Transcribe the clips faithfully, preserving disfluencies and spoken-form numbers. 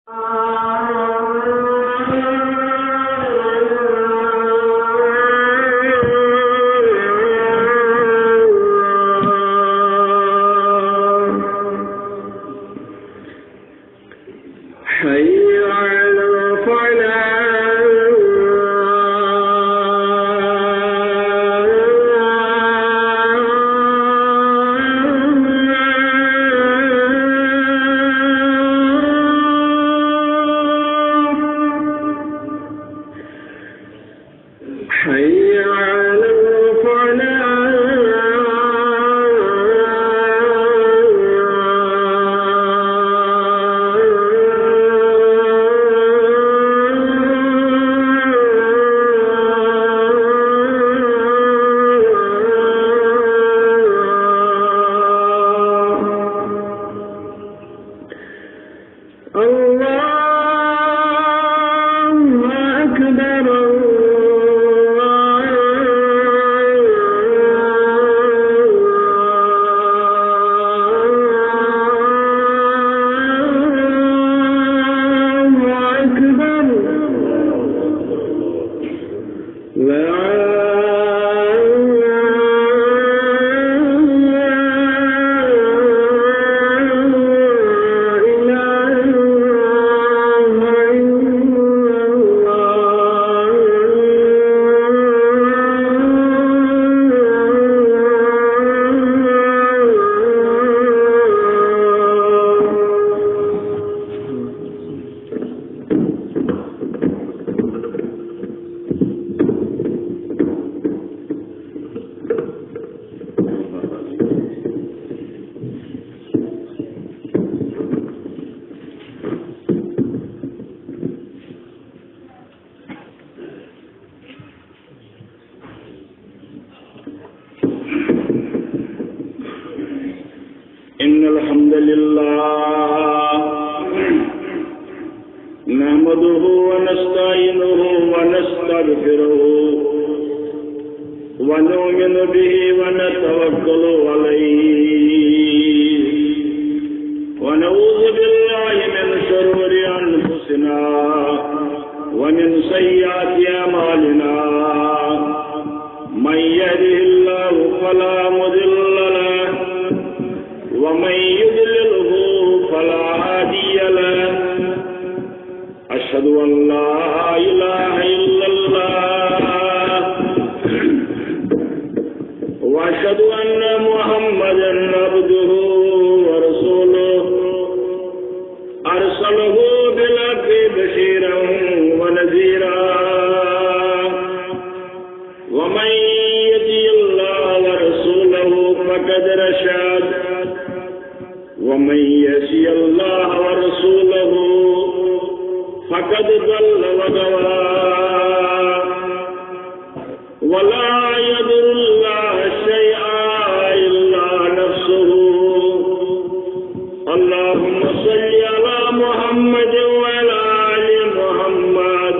حي على الفلاح. حي على الفلاح. الله أكبر، الله أكبر. لا إله إلا الله. إن الحمد لله نحمده ونستعينه ونستغفره ونؤمن به ونتوكل عليه ونعوذ بالله من شرور أنفسنا ومن سيئات أعمالنا. من يهده الله فلا مضل له ومن يضلله فلا هادي له. أشهد أن لا إله إلا الله وأشهد أن محمدا عبده ورسوله. أرسله بالحق بشيرا ونذيرا. ومن يطع الله ورسوله فقد رشد. ومن يعص الله ورسوله فقد ضل وغوى. ولا يضر الله شيئا إلا نفسه. اللهم صل على محمد وعلى آل محمد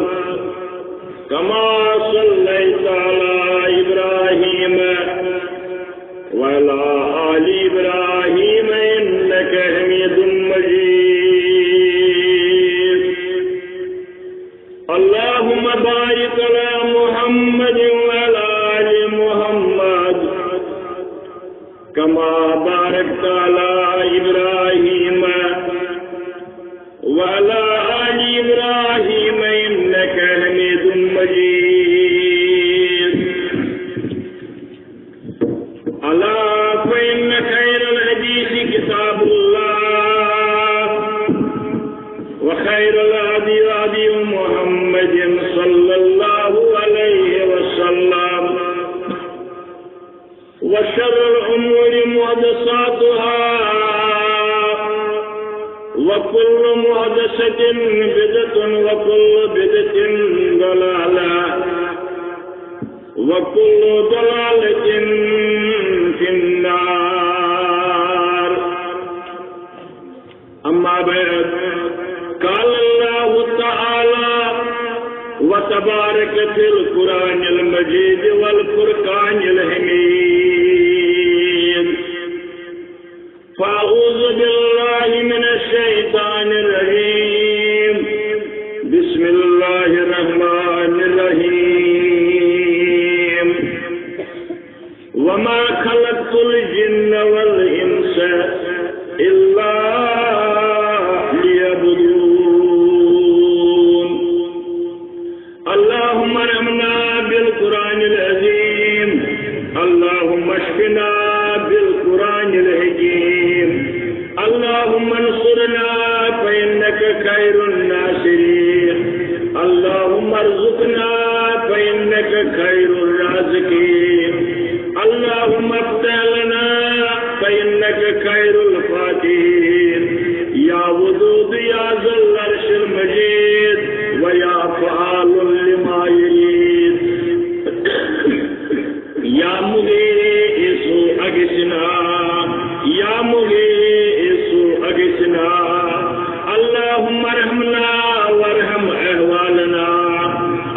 كما صليت على إبراهيم وعلى آل إبراهيم إنك حميد مجيد. اللهم بارك على محمد وعلى آل محمد كما باركت على إبراهيم وعلى آل إبراهيم إنك حميد مجيد. ألا فإن خير الحديث كتاب الله، وخير الهدي هدي محمد صلى الله عليه وسلم، وشر الأمور محدثاتها، وكل محدثة بدعة، وكل بدعة ضلالة، وكل ضلالة في النار. أما بعد، قال الله تعالى وتبارك في القرآن المجيد والفرقان الحميد. فأعوذ بالله من الشيطان الرجيم. الجن والإنس إلا ليعبدون. اللهم ارحمنا بالقرآن العظيم. اللهم اشفنا بالقرآن الحكيم. اللهم انصرنا فإنك خير الناصرين. اللهم ارزقنا فإنك خير الرازقين. اللهم افتح لنا فإنك خير الفاتحين. يا ودود يا ذا العرش المجيد ويا فعال لما يريد. يا مغيث أغثنا، يا مغيث أغثنا. اللهم ارحمنا وارحم أحوالنا.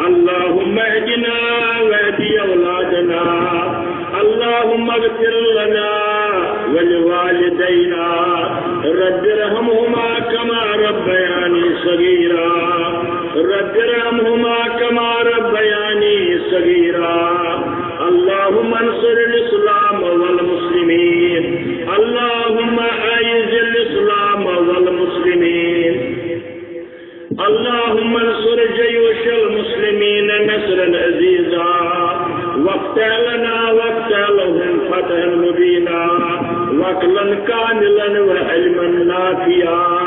اللهم اهدنا واهد أولادنا. اللهم اغفر لنا ولوالدينا. رب ارحمهما كما ربياني صغيرا. رب ارحمهما كما ربياني صغيرا. اللهم انصر الإسلام والمسلمين. اللهم أعز الإسلام والمسلمين. اللهم انصر جيوش المسلمين نصرا عزيزا، وافتح لنا وافتح لهم فتحا مبينا، وعقلا كاملا وعلما نافعا.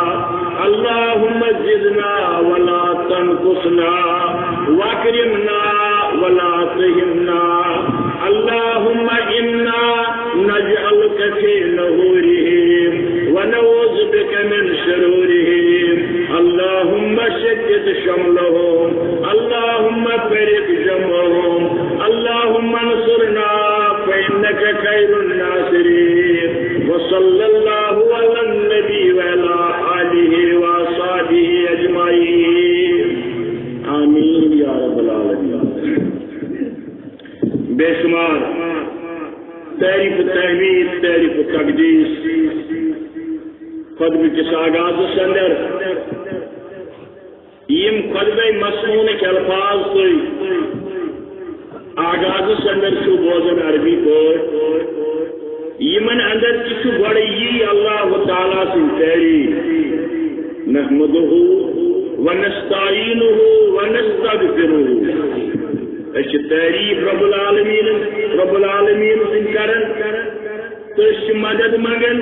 اللهم زدنا ولا تنقصنا، واكرمنا ولا تهنا. اللهم إنا نجعلك في نحورهم ونعوذ بك من شرورهم. اللهم شتت شملهم. اللهم فرق جمعهم. اللهم انصرنا فإنك خير الناصرين. وصلى الله على النبي وعلى آله وأصحابه أجمعين. آمين يا رب العالمين. بے شمار تعریف و تحمید، تعریف و تقدیس خطبہ کس آغازس اندر۔ یم خطبہ مسنونک الفاظ تُہۍ آغازس اندر چھو بوزان عربی پٲٹھۍ، یمن اندر تہِ چھُ گۄڈٕ یی اللہ تعالیٰ سٕنٛز تعریف۔ نحمده ونستعینه ونستغفره۔ أسۍ چھِ تعریف رب العالمین، رب العالمین سٕنٛز کران۔ تہٕ أسۍ چھِ مدد منگان۔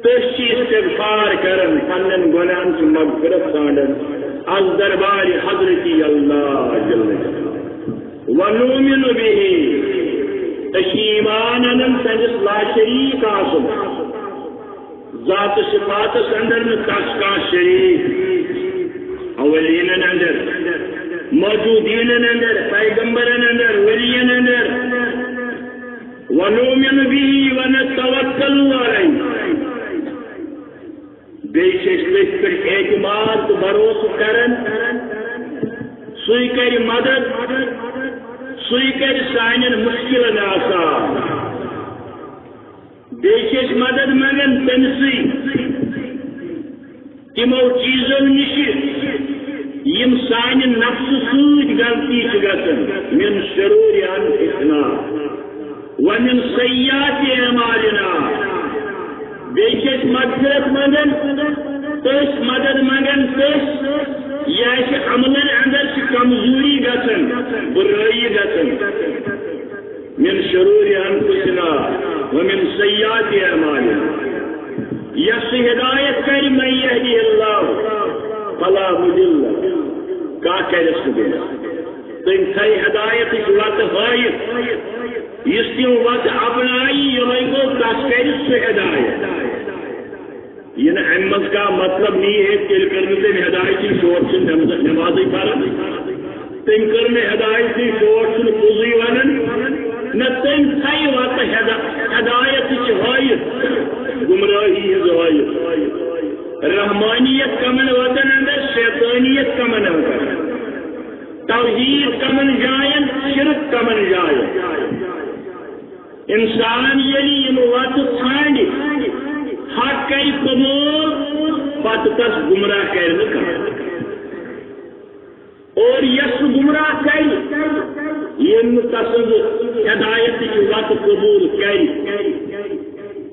تہٕ أسۍ چھِ استغفار کران، پننٮ۪ن گۄناہن چھِ مغفرت ژھانڈان از دربارِ حضرتی اللہ جل جلالہ۔ ونؤمن به، أسۍ چھِ ایمان انان تٔمِس لا شریک آسُن، ذات صفاتس اندر نہٕ تس کانٛہہ شریک، اولینن اندر، موجودینن اندر، پیغمبرن اندر، ولین اندر۔ ونؤمن به ونتوکل علیہ۔ بیٚیہِ چھِ أسۍ تٔتھۍ پٮ۪ٹھ اعتماد تہٕ بھروسہٕ کران، سُے کرِ مدد، سُے کرِ سانٮ۪ن مُشکِلن آسان۔ بیٚیہِ چھِ أسۍ مدد منگان تٔمۍ سٕے تِمو چیٖزو نِشہِ، یِم سانہِ نفسہٕ سۭتۍ غلطی چھِ گژھان۔ من شرور انفسنا ومن سیئات اعمالنا۔ بیٚیہِ چھِ أسۍ مغفرت منگان تٔتھۍ، مدد منگان تٔتھۍ، یہِ اَسہِ عملن اندر چھِ کمزوری گژھان، بُرٲیی گژھان۔ من شرور انفسنا ومن سیئات اعمالنا۔ یس ہدایت کرِ، من یہدہ اللہ فلا مضل لہ، کانٛہہ کرٮ۪س نہٕ گمراہ۔ تٔمۍ تھایہِ ہدایتٕچ وتہٕ ہٲیِتھ۔ یُس تِم وتہٕ اپنایہِ، یِہوٚے گوٚو، تس کرِ سُہ ہدایت۔ یہِ نہٕ اَمہِ منٛز کانٛہہ مطلب نِیہِ ہے، تیٚلہِ کٔر نہٕ تٔمۍ ہدایتٕے، شوق چھُنہٕ نٮ۪ماز-، نٮ۪مازٕے پران۔ تٔمۍ کٔر نہٕ ہدایتٕے، شوق چھُنہٕ پوٚزُے وَنان۔ نہ، تٔمۍ تھایہِ وَتہٕ ہدا-، ہدایتٕچ ہٲیِتھ، گمراہی ہٕنٛز ہٲیِتھ۔ رحمانیت کمن وَتَن اندر، شیطانیت کمن اندر۔ توحید کمن جاین، شرک کمن جاین۔ انسان ییٚلہِ یِم وَتہٕ ژھانٛڈِ، حق کرِ قبول، پتہٕ تس گمراہ کرِ نہٕ کانٛہہ۔ اور یس سُہ گمراہ کرِ، ییٚمۍ نہٕ تسٕنٛز ہدایتٕچ وتہٕ قبوٗل کرِ،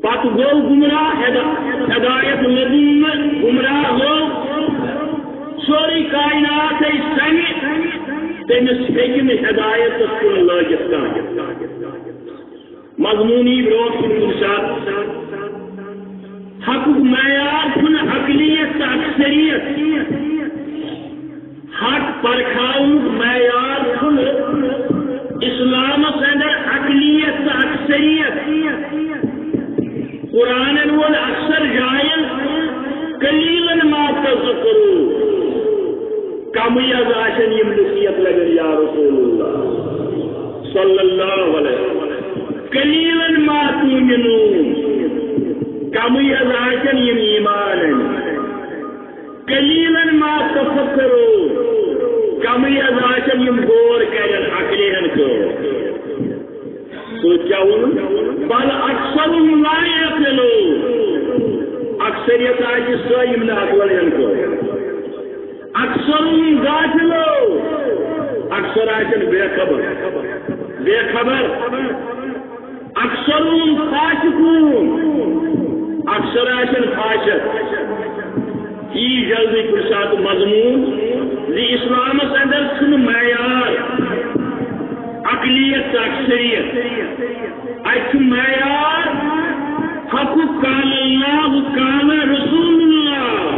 پتہٕ گوٚو گمراہ۔ ہدا-، ہدایت لٔبِن نہٕ، گمراہ گوٚو۔ سورُے کائناتَے سمہِ، تٔمِس ہیٚکہِ نہٕ ہدایتس کُن لٲگِتھ کانٛہہ۔ مضموٗنی برونٛٹھ کُن کُنہِ ساتہٕ۔ حقُک معیار چھُنہٕ عقلیت تہٕ اکثریت۔ حق پرکھاونُک معیار چھُنہٕ اسلامس اندر عقلیت تہٕ اکثریت۔ قرآنن ووٚن اکثر جاین، قلیلاً ما تذکرون، کمٕے حظ آسن یِم نصیحت لگن یا رسول اللہ صلی اللہ علیہ وسلم۔ قلیلاً ما تؤمنون، کمٕے حظ آسن یِم ایمان انن۔ قلیلاً ما تتفکرون، کمٕے حظ آسن یِم غور کرن، عقلہِ ہن کٲم۔ سُہ کیٛاہ ووٚن؟ بل اکثرهم لا یعقلون۔ اکثریت آسہِ سۄ، یِم نہٕ عقلن ہن کٲم۔ اکثرهم غافلون۔ اکثر آسن بے خبر، بے خبر۔ اکثرهم فاسقون، اکثر آسن فاسق۔ یی جلدی کُنہِ ساتہٕ مضموٗن زِ اسلامس اندر چھُنہٕ معیار عقلیت تہٕ اکثریت، اتہِ چھُ معیار حقُک قال اللہ قال رسول اللہ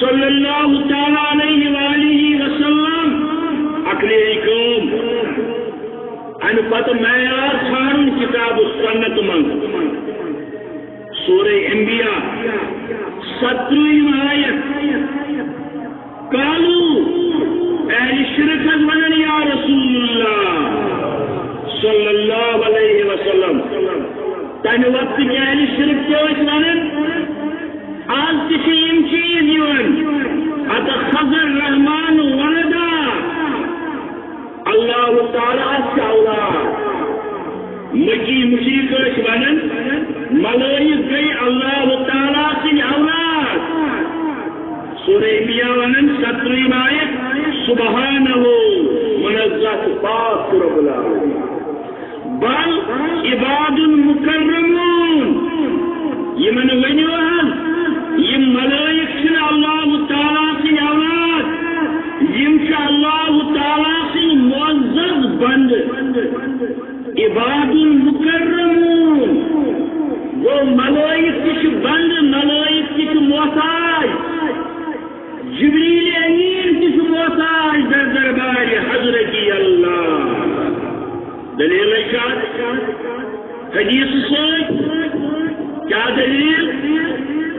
صلی اللہ تعالیٰ علیہ وآلہ وسلم۔ عقلے کٲم۔ امہِ پتہٕ معیار ژھانڈُن کتاب و سنت منٛز۔ سورہ انبیاء، سترٕہِم آیت۔ قالوا، اہل شرک حظ ونان، یا رسول اللہ صلی اللہ علیہ وسلم۔ تمہِ وقتہٕ کہِ اہل شرک تہِ ٲسۍ ونان، از تہِ چھِ یِم چیٖز یِوان، اتخذ الرحمن ولدا۔ اللہ تعالیٰ ہس چھِ اولاد۔ مکی مشرک ٲسۍ ونان، ملائک گٔے اللہ تعالیٰ سٕنٛدۍ اولاد۔ سورہ انبیاء ونان سترٕہِم آیت، سبحانہ، منزہ تہٕ پاک چھُ رب العالمین۔ بل عباد مکرمون، یِمن ؤنِو حظ، یِم ملائک چھِنہٕ اللہ تعالیٰ سٕنٛدۍ اولاد، یِم چھِ اللہ تعالیٰ سٕنٛدۍ معزز بندٕ۔ عباد مکرمون، گوٚو ملائک تہِ چھِ بندٕ، ملائک تہِ چھِ محتاج۔ جبریل امین تہِ چھُ محتاج در دربارِ حضرت اللہ۔ دلیل چھا حدیث سۭتۍ؟ کیا دلیل؟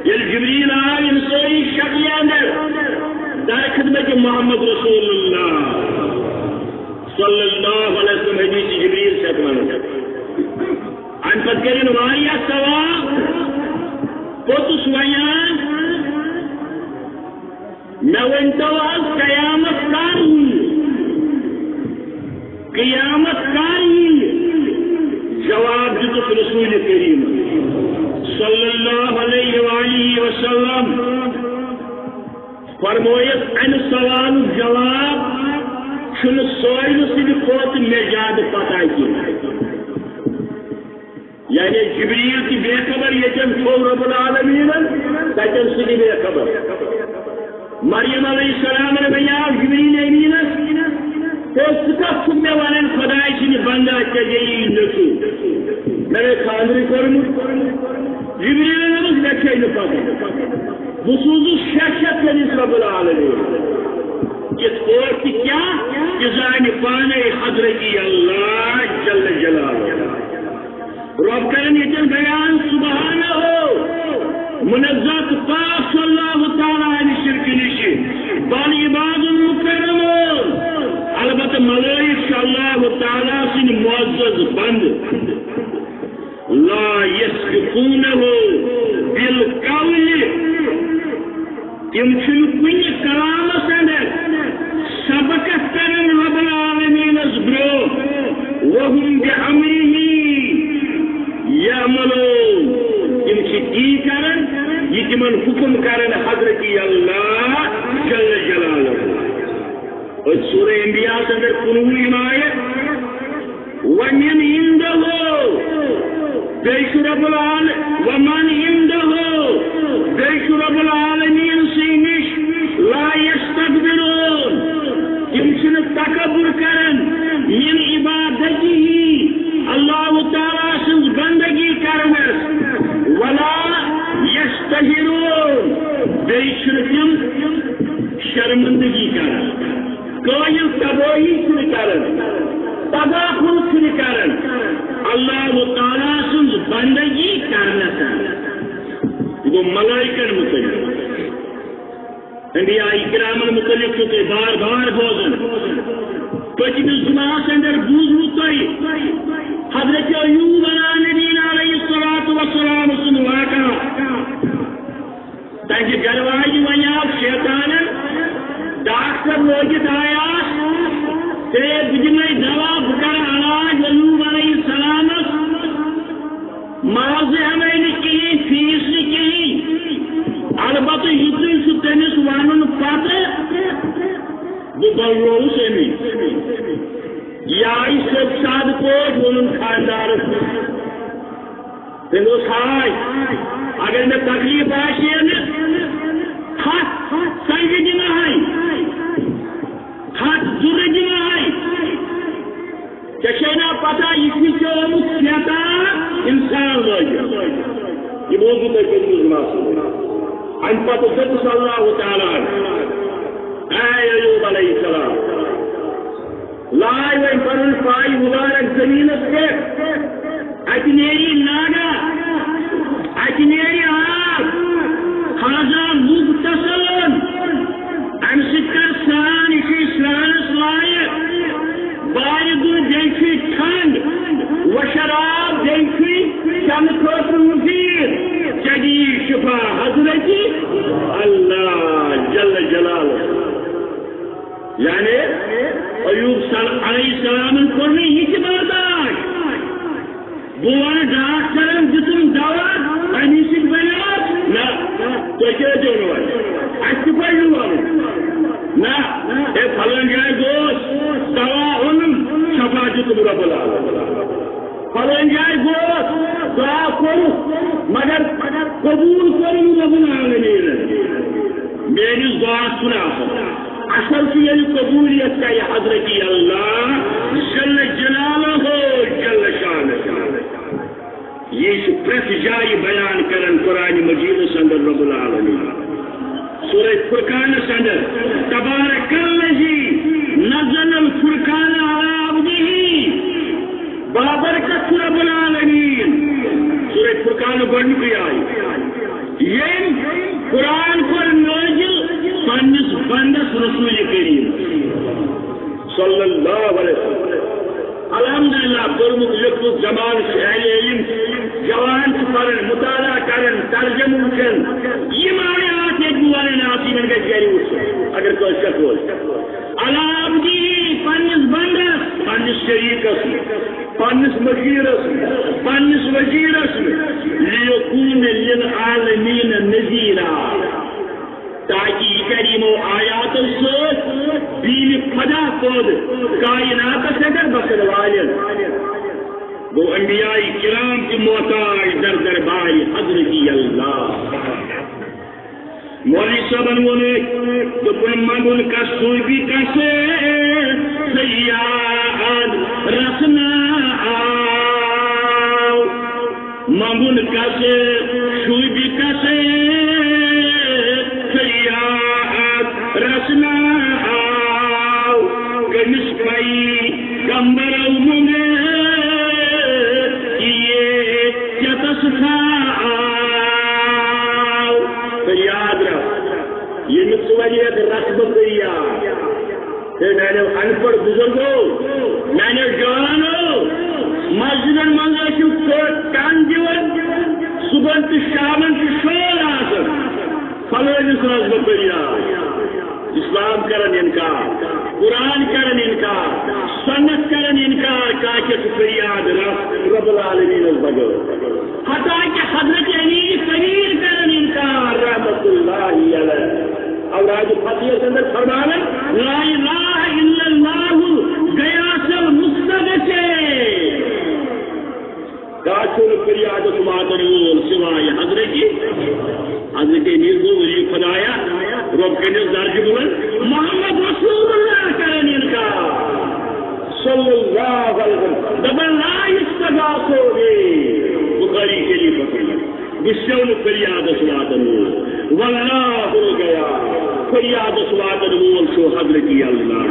ییٚلہِ جبریل آو انسٲنی شکلہِ اندر در خدمت محمد رسول اللہ صلی اللہ علیہ وسلم، حدیث جبریل چھِ اتھ ونان۔ امہِ پتہٕ کٔرِن واریاہ سوال، پوٚتُس ونان، مےٚ ؤنۍتو حظ، قیامت کر یِیہِ؟ قیامت کر یِیہِ؟ جواب دیُتُکھ رسول کریم صلی اللہ علیہ وآلہ وسلم۔ فرمٲیِکھ، امہِ سوالُک جواب چھُنہٕ سٲیلہٕ سٕنٛدِ کھۄتہٕ مےٚ زیادٕ پتہ کینٛہہ۔ یعنی جبریل تہِ بے خبر، ییٚتٮ۪ن تھوٚو رب العالمینن، تتٮ۪ن سُہ تہِ بے خبر۔ مریم علیہ السلام ونیاو جبریل امینس، ہے، ژٕ کتھ چھُکھ مےٚ ونان، خداے سٕنٛدِ بندہ، ژےٚ گٔیی نیٚچوٗ، مےٚ گٔے خانٛدرٕے کوٚرمُت؟ جبریلن دوٚپُس، مےٚ چھے نہٕ پتہ، بہٕ سوٗزُس شےٚ شےٚ کٔرِتھ رب العالمین۔ کِتھ پٲٹھۍ تہٕ کیٛاہ؟ یہِ زانہِ پانے حضرت اللہ جل جلالہ۔ رب کرن ییٚتٮ۪ن بیان، سبحانہ، منزہ تہٕ پاک چھُ اللہ تعالیٰ امہِ شرکہٕ نِش۔ بل عباد مکرمون، البتہ ملائک چھِ اللہ تعالیٰ سٕنٛدۍ معزز بندٕ۔ لا یسبقونہ بالقول، تِم چھِنہٕ کُنہِ کلامس اندر سبقت کران رب العالمینس برونٛہہ۔ وهم بامرہ یعملون، تِم چھِ تی کران یہِ تِمن حکم کران حضرت اللہ جل جلالہ۔ اور سورہ انبیاء اندر کُنوُہ عنایت، ومن عنده، بیٚیہِ چھُ رب العال-، ومن عنده، بیٚیہِ چھُ رب العالمین سٕے نِش، لا یستكبرون، تِم چھِنہٕ تکبر کران، من عبادته، اللہ تعالیٰ سٕنٛز بندگی کرنس، ولا یستحرون، بیٚیہِ چھِنہٕ تِم شرمندگی کران۔ قٲیِل تبٲہی چھُنہٕ کران، تباہ کُن چھُنہٕ کران، اللہ تعالیٰ سٕنٛز بندگی کرنس۔ یہِ گوٚو ملائکن متعلق، انبیاء کرامن متعلق چھُو تُہۍ بار بار بوزان۔ پٔتمِس جمعہس اندر بوٗزمُت تۄہہِ حضرت ایوب علیٰ نبینا علیہ الصلوۃ والسلام سُنٛد واقعہ۔ تَتہِ گرواجہِ وَنیٛاو شیطانن، ڈاکٹر لٲگِتھ آیاس، ہے، بہٕ دِمَے دوا، بہٕ کَرٕ علاج ایوب علیہ السلامس، معاوضہٕ ہٮ۪مَے نہٕ کِہیٖنۍ، فیٖس نہٕ کِہیٖنۍ، البتہٕ یُتُے چھُ تٔمِس وَنُن پَتہٕ، بہٕ بدلووُس أمی۔ یہِ آیہِ سیوٚد سادٕ پٲٹھۍ ووٚنُن خانٛدارس۔ تٔمۍ دوٚپ، ہاے، اگر مےٚ تکلیف آسہِ ہے نہٕ، ہتھ سنگہِ دِمہٕ ہاے، ہتھ ضروٗرت دِمہٕ ہاے۔ ژےٚ چھے نا پتہ، یہِ چھُے ژےٚ آمُت شیطان انسان لٲگِتھ۔ یہِ بوٗزوٕ تۄہہِ پٔتمِس جمعس منٛز۔ اَمہِ پتہٕ دوٚپُس اللہ تعالیٰ ہن، اے ایوب علیہ السلام، لائے وۄنۍ پنُن پاے مُبارک زٔمیٖنَس پٮ۪ٹھ۔ اَتہِ نیرِ ناگہ، اَتہِ نیرِ آب، ہذا مغتسل۔ اَمہِ سۭتۍ کر سرٛان، یہِ چھُے سرٛانَس لایق۔ بارد، بیٚیہِ چھُے ٹھنٛڈ، و شراب، بیٚیہِ چھُے چٮ۪نہٕ خٲطرٕ مُفیٖد۔ ژےٚ دِیی شفا حضرت اللہ جل جلالہ۔ یعنی ایوب صل-، علیہ السلامن کوٚر نہٕ یہِ تہِ برداشت۔ بہٕ وَنہٕ ڈاکٹرن دِتُم دوا، اَمی سۭتۍ بَنیو۔ نہ، تُہۍ کیٛازِ دِیِو نہٕ وۄنۍ؟ اَسہِ تہِ پَزِ نہٕ وَنُن۔ نہ، ہے، فلٲنۍ جایہِ گوس، دوا اوٚنُم، شفا دیُتُم رۄب العالمین۔ فلٲنۍ جایہِ گوس، دعا کوٚرُکھ، مگر قبوٗل کوٚرُم رۄب العالمیٖنن۔ میٲنِس دعاہس کُن آسان۔ اصل چھُ ییٚلہِ قبوٗلیت کرِ حضرت اللہ جل جلالہ جل شانہ۔ یہِ چھُ پرٛٮ۪تھ جایہِ بیان کران قرآن مجیدس اندر رب العالمین۔ سورہ فرقانس اندر، تبارک الذی نزل الفرقان علی عبدہ۔ بابرکت چھُ رب العالمین۔ سورہ فرقان گۄڈنیُکُے آیہِ۔ ییٚمۍ قرآن کوٚر نٲزِل پننِس بندس رسول کریم صلی اللہ علیہ وسلم۔ الحمدللہ، پوٚرمُت لیوٚکھمُت زمانہٕ چھُ اہل علم، جوان چھِ پران، مطالعہ کران، ترجمہٕ وٕچھان۔ یِم آیات ییٚتہِ بہٕ ونان آسہٕ، یِمن گژھِ گرِ وٕچھُن، اگر کٲنٛسہِ شک اوس۔ علی عبدہ، پننِس بندس، پننِس شریکس، پننِس مشیرس، پننِس وزیرس، لیکون للعالمین نذیرا۔ تاکہ یہِ کرِ یِمو آیاتو سۭتۍ بیٖنہِ خدا پٲدٕ کائناتس اندر بسن والٮ۪ن۔ گوٚو انبیاء کرام تہِ محتاج در دربارِ حضرت اللہ۔ مولوی صٲبن ووٚن أتۍ، دوٚپُن، منٛگُن کس سوٗبی کس فریاد رسنا آو۔ منٛگُن کس شوٗبہِ کس فریاد رسنا آو۔ کٔمِس پیغمبرو منٛگ یہِ ژےٚ تس تھا آو۔ فریاد رس، ییٚمِس ژٕ وَنہِ یَتھ رس بہٕ فریاد۔ ہے میانیو ان پڑھ بزرگو، میانیو جوانو، مسجدن منٛز ٲسِو کٔٹ ٹنگ دِوان، صبحن تہٕ شامن چھُ شور آسان، فلٲنِس رس بہٕ فریاد۔ اسلام کرن انکار، قرآن کرن انکار، سنت کرن انکار، کانٛہہ کیٛاہ چھُ فریاد رس رب العالمینس بغٲر؟ حتیٰ کہ حضرت علی سمیر کرن انکار رحمت اللہ علیہ۔ اوراد فتح اندر فرماوان، لا الہ الا اللہ کیٛاہ چھُنہٕ فریادس واتن وول سوائے حضرت، حضرت امیر گوٚو ولی خدایا، رۄب کٔرِنَس درجہٕ بلند، محمد رسول اللہ کرن انکار۔ صلی اللہ علیہ وسلم۔ دپان، لا یستغاث بی۔ بخاری شریفس منٛز۔ بہٕ چھُسو نہٕ فریادس واتن وول۔ واللہ الغیاث۔ فریادس واتن وول چھُ حضرت اللہ۔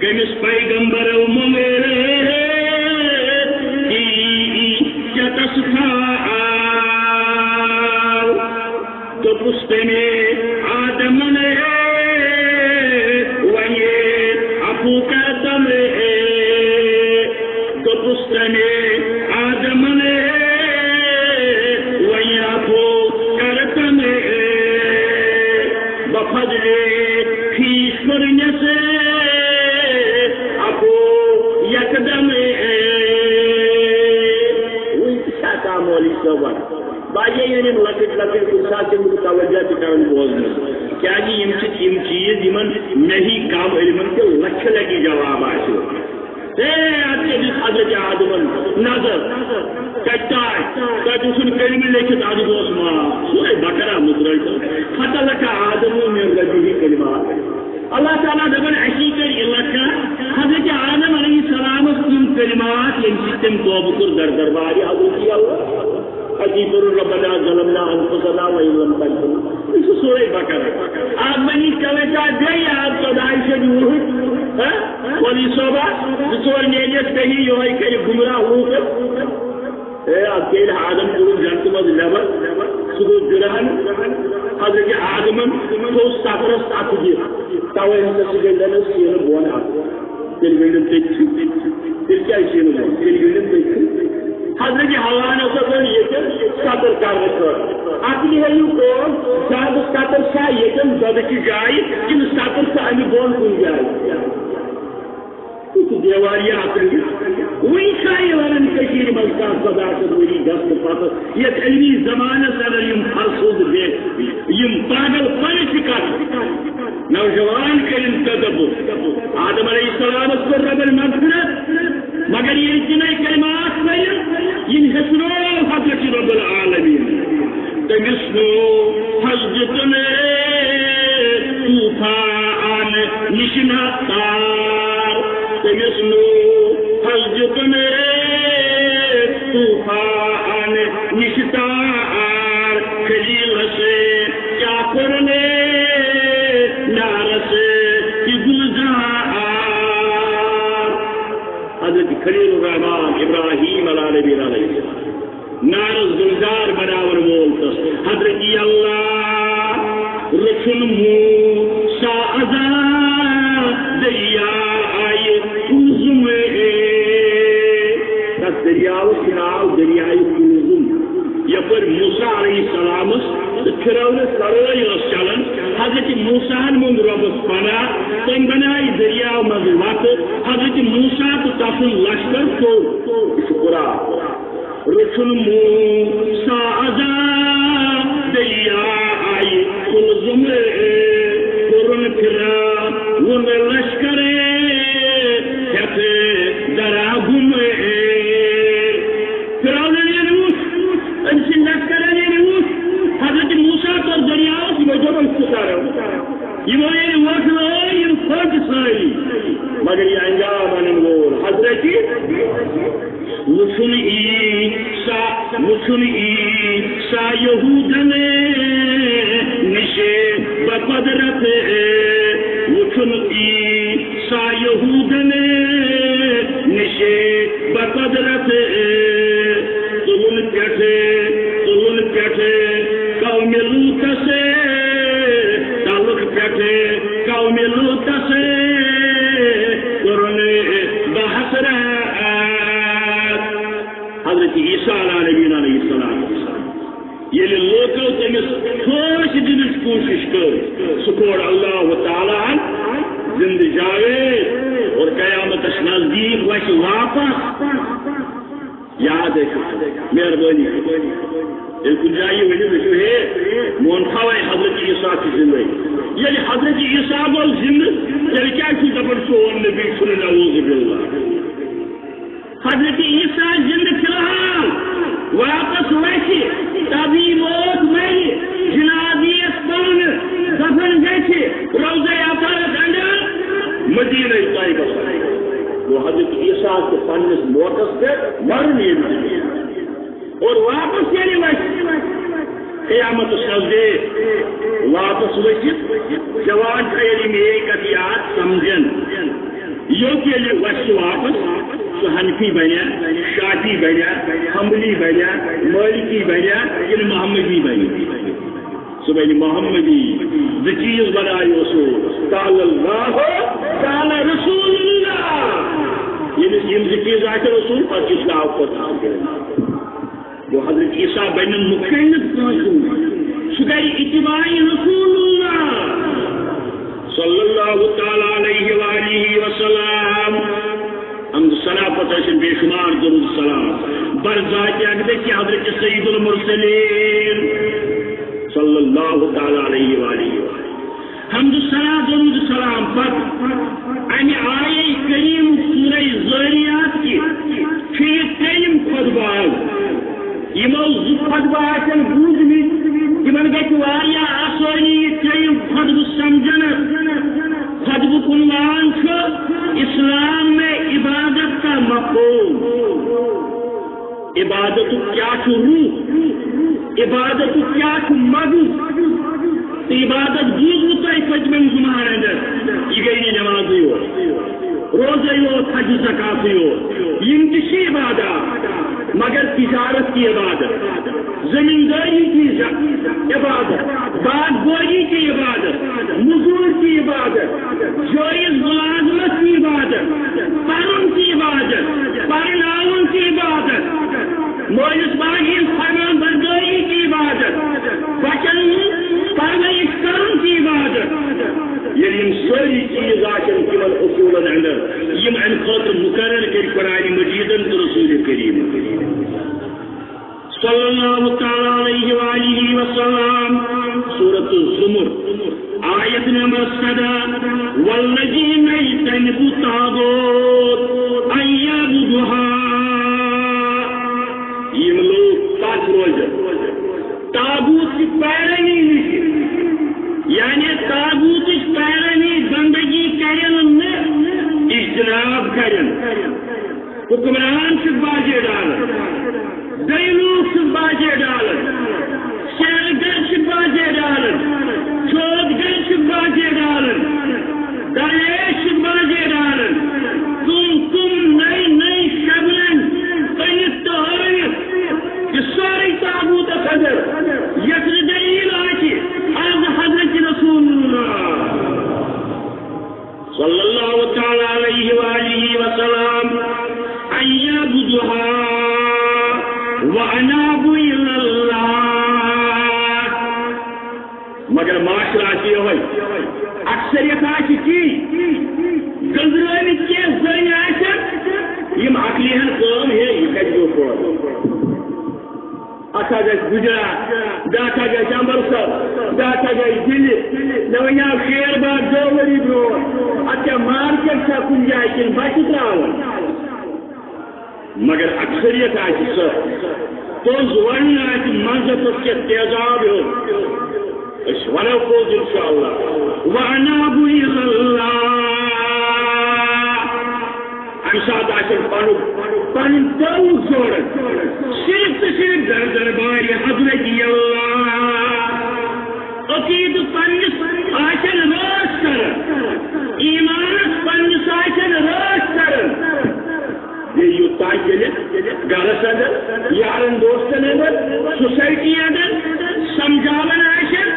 کٔمِس پیغمبرو مۄنٛگے یتس تھا آو؟ دوٚپُس تٔمۍ آدمن، ہے، وۄنۍ عفو کر تم، ہے۔ دوٚپُس تٔمۍ آدمن، ہے، وۄنۍ عفو کر تم، ہے۔ بفضل خویش کوٚرنس عفو یکدم، ہے۔ وۄنۍ تہِ چھا کانٛہہ مولوی صٲب ونان؟ واریاہ ییٚلہِ یِم لۄکٕٹۍ لۄکٕٹۍ کُنہِ ساتہٕ تِم توجہ تہِ کران بوزنس، کیازِ یِم چھِ تِم چیٖز یِمن مےٚ ہی کم علمن تہِ لچھِ لٹہِ جواب آسہِ۔ ہے، اتھ کیٛاہ دِژ حضرت آدمن نظر؟ کتہِ تام؟ تتہِ اوسُن کلمہٕ لیکھِتھ، ادٕ گوس معاف۔ سورہ بقرہ مُترٲیتو۔ فتلقی آدم من ربہ کلمات۔ اللہ تعالیٰ دپان، اسی کٔرۍ لکھا حضرت آدم علیہ السلامس تِم کلمات، ییٚمہِ سۭتۍ تٔمۍ توبہٕ کوٚر در دربارِ حضرت اللہ۔ اتی کوٚرُن ربنا ظلمنا انفسنا وان لم تغفر۔ یہِ چھُ سورہ بقرہ۔ اتھ بنی کلچا بیٚیہِ یاد، خدایہِ چھےٚ وُہٕرۍ، ہہ؟ مولوی صٲبا، زٕ ژور نیرِیَس صحیح، یِہوٚے کرِ گمراہ لوٗکن۔ ہے، اتھ ییٚلہِ آدم کوٚرُن جنتہٕ منٛز نٮ۪بر، سُہ گوٚو جُرہن۔ حضرت آدمن تھوٚو سترس اتھٕ دِتھ، توے ہسا چھِ گٔنٛڈٮ۪ن أسۍ سینہٕ بۄن اتھ۔ تیٚلہِ گٔنٛڈِم تٔتھٕے۔ تیٚلہِ کیٛازِ چھِ یِم گٔنٛڈِم تٔتھٕے؟ حضرت حواہن ہسا گٔنٛڈ ییٚتٮ۪ن ستٕر کرنہٕ خٲطرٕ۔ عقلہِ ہٲیِو کٲم، زیادٕ ستٕر چھا ییٚتٮ۪ن دۄدٕ چہِ جایہِ کِنہٕ ستٕر چھِ اَمہِ بۄن کُنہِ جایہِ؟ یہِ چھُ دیوار یہِ عقلہِ۔ وٕنہِ چھا یہِ وَنان کٔشیٖرِ منٛز کانٛہہ ژۄداہ شیٚتھ ؤری گژھنہٕ پتہٕ یَتھ علمی زمانس اندر یِم فرسوٗد بے، یِم پاگل پن چھِ کران؟ نوجوان کٔرِن تدبر۔ آدم علیہ السلامس کوٚر ربن مغفرت، مگر ییٚلہِ تِمے کلمات پٔرِم، یِم ہیٚچھنو حضرت رب العالمین۔ تٔمِس نو حضرت نے طوفان نِش نہ تار۔ تٔمِس نو حضرت نے طوفان نِش تار۔ خلیلس کیا کرنے نارس کی گلزار۔ حضرت خلیل الرحمان ابراہیم علیٰ نبینا علیہ السلام نارس گلزار بناون وول تس۔ حضرت اللہ رچھن موسیٰ ازا دریائے قلزم۔ تس دریاوس چھُ ناو دریائے قلزم۔ یپٲرۍ موسیٰ علیہ السلامس تہٕ فرعونس لڑٲے ٲس چلان، حضرت موسیٰ ہن موٚنگ رۄبس پناہ، تٔمۍ بنایہِ دٔریاو منٛز وتہٕ، حضرت موسیٰ تہٕ تسُنٛد لشکر ژوٚل۔ یہِ چھُ قرآن۔ رُکُن موسیٰ ازا دٔریاو قلزم، کوٚرُن فرعون لشکر ہٮ۪تھ درا گُم۔ فرعونن ییٚلہِ وُچھ، أمۍ سٕنٛدۍ لشکرن ییٚلہِ وُچھ، حضرت موسیٰ توٚر دٔریاوس، یِمو دوٚپ، أسۍ تہِ کرو۔ یِمو ییٚلہِ وۄٹھ لٲج، یِم پھٔٹۍ سٲری۔ مگر یہِ انجام انن وول حضرت وُچھُن عیسیٰ، وُچھُن عیسیٰ یہودن نِش بقدرت، وُچھُن عیسیٰ یہودن نِش بقدرت۔ تُلُن پٮ۪ٹھ، تُلُن پٮ۪ٹھ قومِ لوٗطس، تلُک پٮ۪ٹھ قومِ لوٗطس، کوٚرُن بحث رات۔ حضرت عیسیٰ علیٰ نبینا علیہ السلام، ییٚلہِ لوٗطو تٔمِس پھٲنٛسۍ دِنٕچ کوٗشِش کٔر، سُہ کوٚر اللہ تعالیٰ ہن زِنٛدٕ جاوید اور قیامتس نزدیٖک وَسہِ واپس۔ یاد ٲسِو، مہربٲنی۔ ییٚلہِ کُنہِ جایہِ یہِ ؤنِو، دٔپِو، ہے، مون تھاوَے حضرت عیسیٰ چھُ زِنٛدَے۔ ییٚلہِ حضرت عیسیٰ گوٚو زِنٛدٕ، تیٚلہِ کیٛازِ چھُ دَپان سون نبی چھُنہٕ؟ نعوذ باللہ۔ حضرت عیسیٰ زندٕ فی الحال واپس وسہِ، طبیعی موت مرِ، جنازٕ یِیَس پانہٕ، دفن گژھِ، روضہ اطہرس اندر، مدینہ طیبس۔ گوٚو حضرت عیسیٰ تہِ پننِس موقعس پٮ۪ٹھ مرُن ییٚمہِ دُنیا۔ اور واپس ییٚلہِ وسہِ، قیامتس نزدیٖک واپس ؤسِتھ، جوان تھاوِ ییٚلہِ میٲنۍ کتھ یاد سمجھن۔ یوٚت ییٚلہِ وسہِ واپس، سُہ حنفی بنیا، شافعی بنیا، حنبلی بنیا، مالکی بنیا، کِنہٕ محمدی بنیا؟ سُہ بنہِ محمدی۔ زٕ چیٖز بنایہِ اصوٗل، قال اللہ، قال رسول اللہ۔ ییٚمِس یِم زٕ چیٖز آسن اصوٗل، پتہٕ چھُ اسلام پتہٕ۔ گوٚو حضرت عیسیٰ بنہِ نہٕ مُقید کٲنٛسہِ ہُنٛد۔ سُہ کرِ اتباع رسول اللہ صلی اللہ تعالیٰ علیہ وآلہ وسلم۔ حمد و ثنا پتہٕ ٲسِن بے شمار درود سلام بر ذات اقدس حضرت سید المرسلین صلی اللہ تعالیٰ علیہ وآلہ وسلم۔ حمد و ثنا درود سلام پتہٕ امہِ آیہ کریم سورہ ذاریات کہِ چھُ یہِ ترٛیٚیِم خطبہ آز۔ یِمو زٕ خطبہٕ آسن بوٗزمٕتۍ، تِمن گژھِ واریاہ آسٲنی یہِ ترٛیٚیِم خطبہٕ سمجھنس۔ خطبُک عنوان چھُ اسلام میں عبادت کا مفہوم۔ عبادتُک کیٛاہ چھُ روح؟ عبادتُک کیٛاہ چھُ مغز؟ تہٕ عبادت بوٗزوٕ تۄہہِ پٔتمٮ۪ن جمعہن اندر، یہِ گٔے نہٕ نٮ۪مازٕے یوت، روزے یوت، حج زکاتٕے یوت، یِم تہِ چھِ عبادات، مگر تجارت تہِ عبادت، زمیٖندٲری تہِ عبادت، باغ بٲگی تہِ عبادت، مٔزوٗرۍ تہِ عبادت، جٲیز مُلازمت تہِ عبادت، پرُن تہِ عبادت، پرناوُن تہِ عبادت، مٲلِس ماجہِ ہٕنٛز فرمان بردٲری تہِ عبادت، بچن ہٕنٛز پرورش کرُن تہِ عبادت۔ ییٚلہِ یِم سٲری چیٖز آسن تِمن اصوٗلن اندر، یِم امہِ خٲطرٕ مُقرر کٔرۍ قرآنِ مجیدن تہٕ رسوٗلِ کریٖمن۔ صلی اللہ تعالیٰ علیہ وآلہ وسلم۔ سورۃ الزمر، آیت نمبر سدہ، والذین اجتنبوا الطاغوت ان یعبدوها۔ یِم لوٗکھ پتھ روزن طاغوت چہِ پیروی نِش، یعنی طاغوتٕچ پیروی بندگی کرن نہٕ، اجتناب کرن۔ حکمران چھُکھ باجے ڈالان، دٔے لوٗکھ چھِس باجے ڈالان، سیرٕ گرِ چھِکھ باجے ڈالان، چودٕ گرِ چھِکھ باجے ڈالان، درویش چھِکھ باجے ڈالان۔ کٕم کٕم نٔے نٔے شگلن أنِتھ تہٕ ہٲوِتھ، یہِ سورُے طاغوٗتس اندر، یتھ نہٕ دٔلیٖل آسہِ، از حضرت رسول اللہ صلی اللہ تعالیٰ علیہ وآلہ وسلم، ان یعبدوها وانابوا الی اللہ۔ مگر معاشرٕ آسہِ یِہوٚے، اکثریت آسہِ تی، گٔنزرٲوِتھ کینٛہہ زٔنۍ آسن، یِم عقلی ہن کٲم ہے، یہِ کتہِ گوٚو پٲدٕ؟ اکھ ہا گژھِ گجرات، بیٛاکھ ہا گژھِ امرتسر، بیٛاکھ ہا گژھِ دِلہِ۔ مےٚ وَنیٛاو شیر باغ دَہ ؤری برٛونٛٹھ، اَتھ کیٛاہ مارکیٹ چھا کُنہِ جایہِ کِنہٕ بَچہِ ترٛاوان؟ مگر اکثریت آسہِ سۄ، پوٚز وَنُن آسہِ منٛزَس کیٛاہ تیزاب ہیوٚو۔ أسۍ وَنو پوٚز اِنشاءاللہ۔ وَأَنَابُوا إِلَى اللَّهِ۔ اَمہِ ساتہٕ آسن پنُن، پنُن تعلق جوڑان صرف تہٕ صرف در دربارِ حضرت اللہ۔ عقیدٕ پننِس آسن رٲچھ کران، ایمانس پننِس آسن رٲچھ کران۔ بیٚیہِ یوٚت تام ییٚلہِ گرس اندر، یارن دوستن اندر، سوسایٹی اندر سمجھاوان آسن،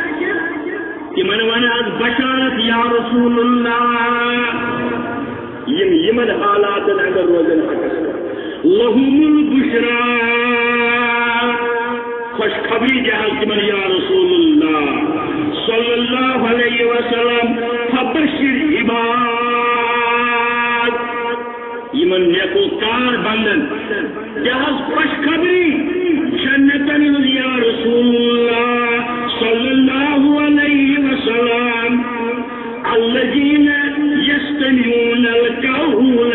تِمن ونان بشارت یا رسول اللہ۔ یِم یِمن حالاتن اندر روزن حقس پٮ۪ٹھ۔ لہم البشرا، خوشخبری دِ حظ تِمن یا رسول اللہ صلی اللہ علیہ وسلم، فبشر عباد، یِمن نیکوکار بندن دِ حظ خوشخبری جنتن ہٕنٛز یا رسول اللہ صلی اللہ علیہ وسلم۔ الذین یستمعون القول۔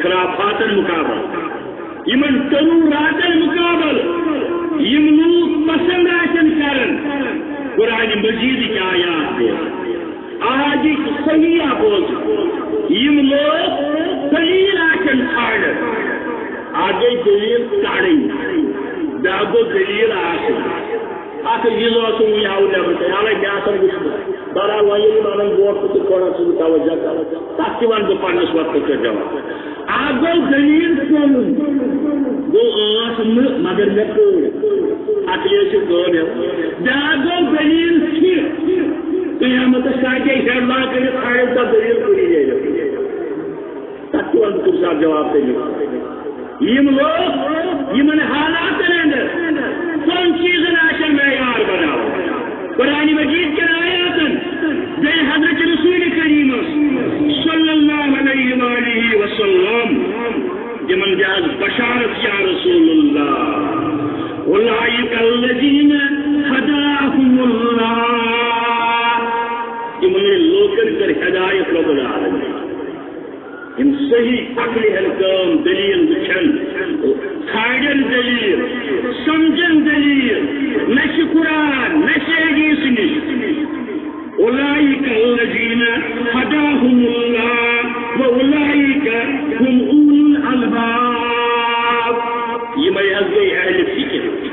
خرافاتن مقابل، یمن تروراتن مقابل، یم لوگ پسند آسن کرن قرآن مجید کی آیات بوزن، احادیث صحیحہ بوزن، یم لوگ دلیل آسن ژھانڈن۔ اکھ گٔے دلیل ژھانڈٕنۍ، بیٛاکھ گوٚو دلیل آسٕنۍ۔ اکھ یہِ زٕ اوسُم وُنہِ آوُر نٮ۪برٕ کنہِ، حالانکہ مےٚ آسن وٕچھمُت۔ بہرحال، وۄنۍ ییٚلہِ یِم انن برونٛٹھ کُن تہٕ تھوڑا چھُس بہٕ توجہ کران، تتھ تہِ ونہٕ بہٕ پننِس وقتس پٮ۪ٹھ جواب۔ اکھ گوٚو دلیل ژھانڈُن، گوٚو ٲس نہٕ مگر مےٚ کٔر۔ عقلہِ ٲسِو کٲم ہٮ۪وان۔ بیٛاکھ گوٚو دلیل چھِ، قیامتس ساتھ ہیڈ لاک کٔرِتھ ژھانڈن سۄ دلیل کُنی جایہِ۔ تتھ تہِ ونہٕ بہٕ کُنہِ ساتہٕ جواب تٔمِس۔ یم لوگ یمن حالاتن اندر تِمن چیزن آسن معیار بناوان۔ قرآن مجید کٮ۪ن آیاتن، بیٚیہِ حضرت رسول کریم صلی اللہ علیہ وآلہ وسلم، تِمن دِ حظ بشارت یا رسول اللہ، اولئک الذین ہداہم اللہ، تِمن لوکن کٔر ہدایت رب العالمین۔ یم صحیح عقلہِ ہن کٲم، دلیل وچھن، ژھانڈن دلیل، سمجھن دلیل، نہ چھ قرآن، نہ چھ حدیث نش۔ اولئک الذین ہداہم اللہ و اولئک هم اولو الالباب۔ یمے حظ گٔے اہل فکر۔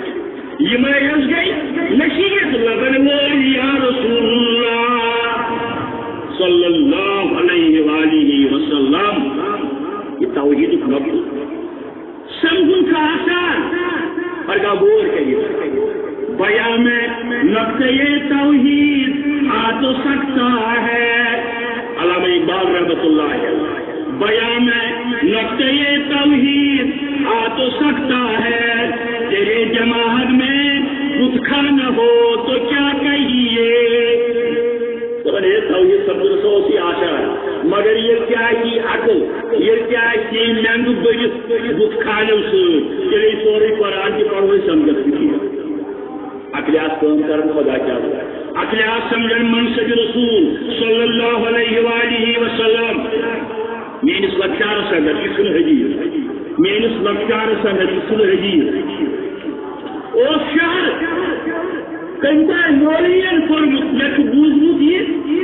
یمے حظ گٔے نصیحت لبن وٲلۍ یا رسول اللہ صلی اللہ علیہ وآلہ وسلم۔ یہ توحیدُک نقطہٕ سمجھُن چھُ آسان، مگر غور کٔرِتھ۔ بیان میں نقطۂ توحید آ تو سکتا ہے۔ علامہ اقبال رحمت اللہ علیہ۔ بیان میں نقطۂ توحید آ تو سکتا ہے، تیرے جماعت میں بت خانہ ہو تو کیا کہیے۔ دپان، ہے توحید سمجھنس اوس یہِ آسان، مگر ییٚلہِ تہِ آسہِ یہِ عقل، ییٚلہِ تہِ آسہِ یہِ مٮ۪نٛدٕ بٔرِتھ بُت خانیو سۭتۍ، تیٚلہِ یہِ سورُے قرآن تہِ پرو أسۍ سمجھس نہٕ کِہیٖنۍ۔ عقلِ آس کٲم کران خدا کیٛاہ گوٚو؟ عقلِ آس سمجھن منصب رسول صلی اللہ علیہ وآلہ وسلم۔ میٲنِس لۄکچارس اندر، یہِ چھُنہٕ حدیث، میٲنِس لۄکچارس اندر، یہِ چھُنہٕ حدیث، اوس شہر، تٔمۍ تام مولوین پوٚرمُت، مےٚ چھُ بوٗزمُت یہِ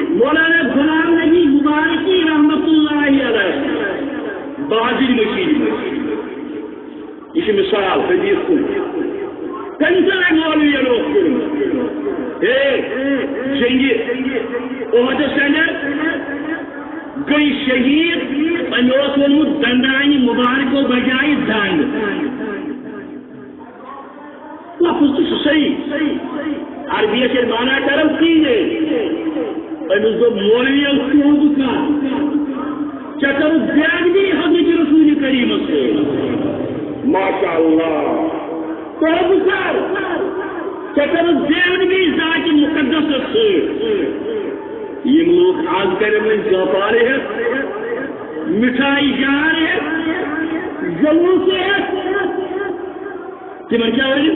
مولانا غلام نبی مبارکی رحمت اللہ علیہ بازٕرۍ مٔشیٖدِ منٛز۔ یہِ چھُ مثال حدیث سُنٛد۔ تٔمۍ سٕنٛدۍ مولوین اوس کوٚرمُت۔ ہے، جنگِ احدس اندر گٔے شہیٖد، أمۍ اوس ووٚنمُت، دندانہِ مبارکو بجایہِ دند۔ لفظ تہِ چھُ صحیح۔ عربی یس ییٚلہِ معنہ کرو، تی گٔے۔ أمِس دوٚپ، مولوی، توبہٕ کر، ژےٚ کٔرٕتھ بے ادبی حضرت رسول کریمس سۭتۍ۔ ماشاء اللہ۔ توبہٕ کر، ژےٚ کٔرٕتھ بے ادبی ذاتِ مقدسس سۭتۍ۔ یِم لوٗکھ آز کرن وۄنۍ زوپار ہٮ۪تھ، مِٹھایہِ جار ہٮ۪تھ، جلوٗس ہٮ۪تھ، تِمن کیٛاہ ؤنِو؟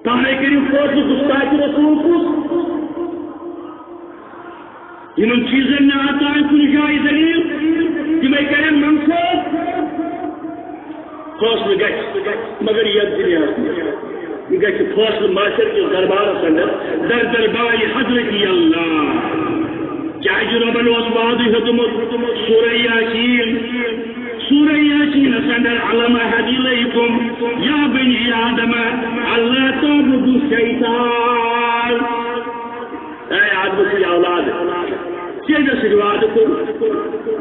تَوَے کٔرِو فٲصلہٕ گُستاخِ رسول کُس۔ یِمن چیٖزن نہٕ آسان کُنہِ جایہِ دٔلیٖل، تِمے کَرن منسوخ۔ فٲصلہٕ گژھِ، مگر یَتھ دُنیاہَس منٛز۔ یہِ گژھِ فٲصلہٕ محشر کِس دربارَس اندر، در دربارِ حضرتِ اللہ۔ کیٛازِ رۄبن اوس وعدٕ ہیوٚتمُت سورہ یاسین، سورہ یاسینس اندر، الم اعہد الیکم یا بنی آدم اللہ تعبدوا الشیطان۔ اے آدم سٕنٛدۍ اولاد، ژےٚ مےٚ سۭتۍ وعدٕ کوٚر،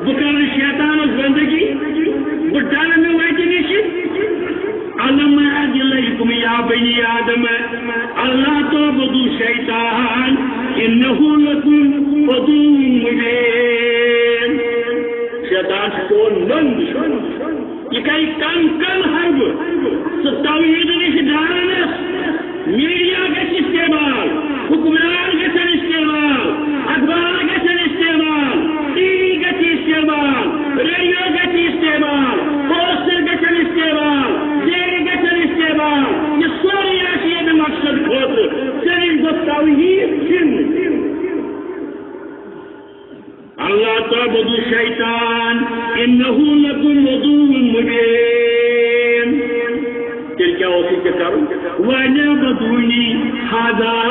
بہٕ کرٕ نہٕ شیطانس بندگی، بہٕ ڈرٕ نہٕ وتہِ نِش۔ الم اعہد الیکم یا بنی آدم اللہ تعبدوا الشیطان انہ لکم عدو مبین۔ شیطان چھُ چون نوٚن دُشمن۔ یہِ کرِ کم کم حربہٕ۔ سُہ توحیٖد نِش ڈارنس۔ میڈیا گژھِ استعمال، حکمران گژھن استعمال، اخبار گژھن استعمال، ٹی وی گژھِ استعمال، ریڈیو گژھِ استعمال، پوسٹر گژھن استعمال، بیگ گژھن استعمال۔ یہِ سورُے آسہِ ییٚمہِ مقصد خٲطرٕ۔ ژےٚ نِش گوٚو توحیٖد سِنٛد۔ لا تعبدوا الشیطان انہ لکم عدو مبین۔ تیٚلہِ کیٛاہ اوس یہِ ژےٚ کرُن؟ وَأَنِ اعْبُدُونِی ھَذَا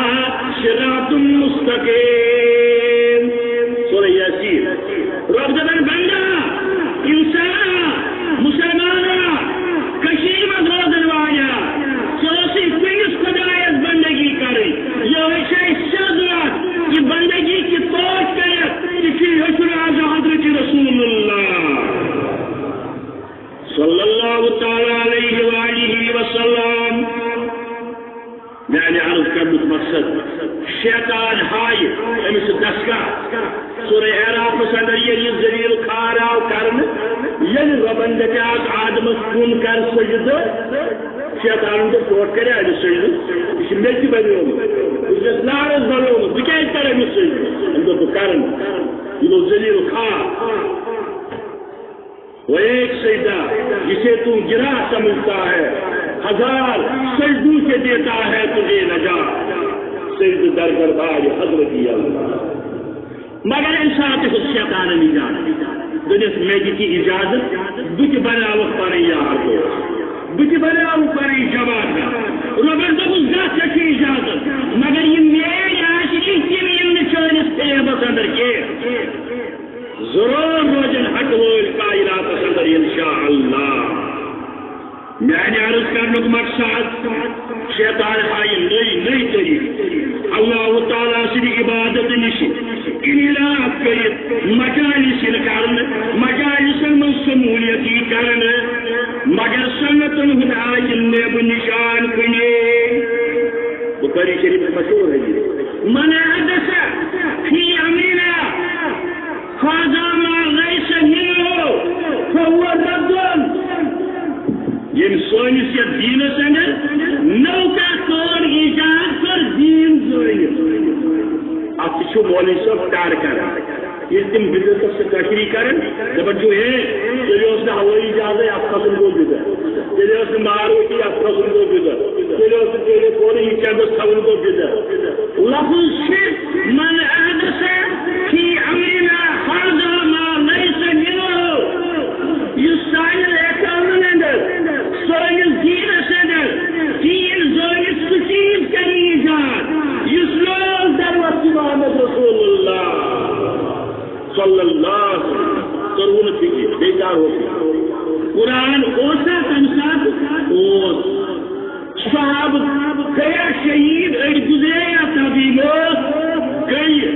صِرَاطٌ مُسْتَقِیمٌ۔ سورہ یاسین۔ رۄب دَپان، بندا، انسانا، مسلمانا، کٔشیٖرِ منٛز روزن والا، ژےٚ ٲسٕے کُنِس خۄدایس بندگی کرٕنۍ۔ یِہوٚے چھُ اَسہِ سیوٚد وَتھ، یہِ بندگی کِتھ پٲٹھۍ کٔرِتھ، یہِ چھُ ہیوٚچھُن آز حضرت رسول اللہ صلی اللہ تعالیٰ علیہ وآلہ وسلم۔ میانہِ عرض کرنُک مقصد، شیطان ہایہِ أمِس دسکا۔ سورہ اعرافس اندر ییٚلہِ یہِ ذلیل خوار آو کرنہٕ، ییٚلہِ رۄبن دپیاس آدمس کُن کر سجدٕ، شیطانن دوٚپ، ٹوٹھ کرِ أمِس سجدٕ، یہِ چھُ مےٚ تہِ بنیومُت، بہٕ چھُس نارس بنیومُت، بہٕ کیازِ کرٕ أمِس سجدٕ؟ أمۍ دوٚپ، بہٕ کرٕ نہٕ۔ یہِ گوٚو ذلیل خوار۔ وہ ایک سجدہ جسے تو گرا سمجھتا ہے، ہزار سجدوں سے دیتا ہے تجھے نجات۔ سجدہ در دربار حضرت اللہ۔ مگر اَمہِ ساتہٕ ہیوٚت شیطانن اجازت۔ دوٚپنس، مےٚ دِ تہِ اجازت، بہٕ تہِ بناوکھ پنٕنۍ یار دوست، بہٕ تہِ بناوٕ پنٕنۍ جماعت۔ رۄبن دوٚپُس، گژھ، ژےٚ چھےٚ اجازت، مگر یِم میٲنۍ عاشقی، تِم یِن نہٕ چٲنِس فریبس اندر کینٛہہ۔ ضرور روزن حق وٲلۍ کائناتس اندر انشاءاللہ۔ میانہِ عرض کرنُک مقصد، شیطان ہایہِ نٔے نٔے طریقہٕ اللہ تعالیٰ سٕنٛدِ عبادت نِش انحراف کٔرِتھ مجالس یِن کرنہٕ، مجالسن منٛز شمولیت یی کرنہٕ، مگر سنتن ہُنٛد آسہِ نیب نشان کُنہِ۔ بخاری شریف مشہور حدیث، من احدث فی امرنا هذا ما ليس منه فهو رد۔ ییٚمۍ سٲنِس یَتھ دیٖنَس اندر نٔو کانٛہہ کٲم ایجاد کٔر دیٖن زٲنِتھ، اَتھ تہِ چھُ مولوی صٲب ٹر کران۔ ییٚلہِ تِم بدعتس سۭتۍ تشریح کران، دپان چھُ، ہے، تیٚلہِ اوس نہٕ ہوٲیی جہازے، اَتھ کھسُن گوٚو بدعت۔ تیٚلہِ ٲس نہٕ ماروتی، اَتھ کھسُن گوٚو بدعت۔ تیٚلہِ اوس نہٕ ٹیلی فونٕے، یہِ کیٛاہ گوٚژھ تھاوُن گوٚو بدعت۔ لفظ چھِ، من احدث فی امرنا هذا ما ليس منه۔ یُس سانٮ۪ن احکامن اندر، سٲنِس دیٖنس اندر دیٖن زٲنِتھ سُہ چیٖز کرِ ایجاد، یُس نہٕ اوس در وقتِ محمد رسول اللہ صلی اللہ علیہ وسلم۔ توٚروٕ نہٕ فِکرِ، بیٚیہِ کیٛاہ اوس؟ قرآن اوسا تَمہِ ساتہٕ؟ اوس۔ صحابہٕ گٔیا شہیٖد، أڑۍ گُزرے یا تبھی موت گٔیہِ،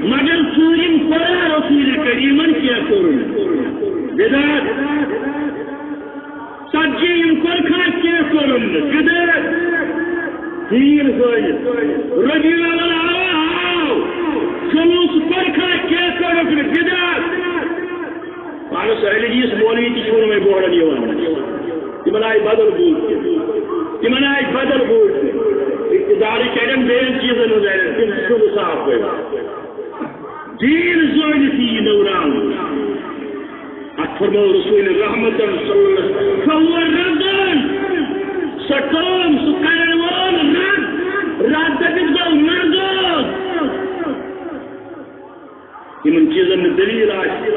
مگر ژوٗرِم کوٚرا رسول کریٖمن کینٛہہ کوٚرُن؟ بدعت۔ ژتجی یِم کوٚرکھا کینٛہہ کوٚرُن نہٕ؟ بدعت۔ دیٖن زٲنِتھ۔ ربیع الاول آو، آو۔ جلوٗس کوٚرکھا کینٛہہ کوٚرُکھ نہٕ؟ بدعت۔ پانس اہل حدیث مولوی تہِ چھُ وۄنۍ بورڈن یِوان۔ تِمن آیہِ بدل بوٗٹھ تہِ۔ تِمن آیہِ بدل بوٗٹھ تہِ۔ اقتدارٕکۍ اَڑٮ۪ن بیٚین چیٖزن ہٕنٛز اَڑٮ۪ن، تِم تہِ چھُنہٕ صاف پٲٹھۍ۔ دیٖن زٲنِتھ یی نٔوراونہٕ۔ اَتھ فرموو رسول رحمتن صلی اللہ علیہ وسلم، فہو ردن۔ سۄ کٲم، سُہ کرن وول رد، رد دٔپِتھ گوٚو مردود۔ یِمن چیٖزن نہٕ دٔلیٖل آسہِ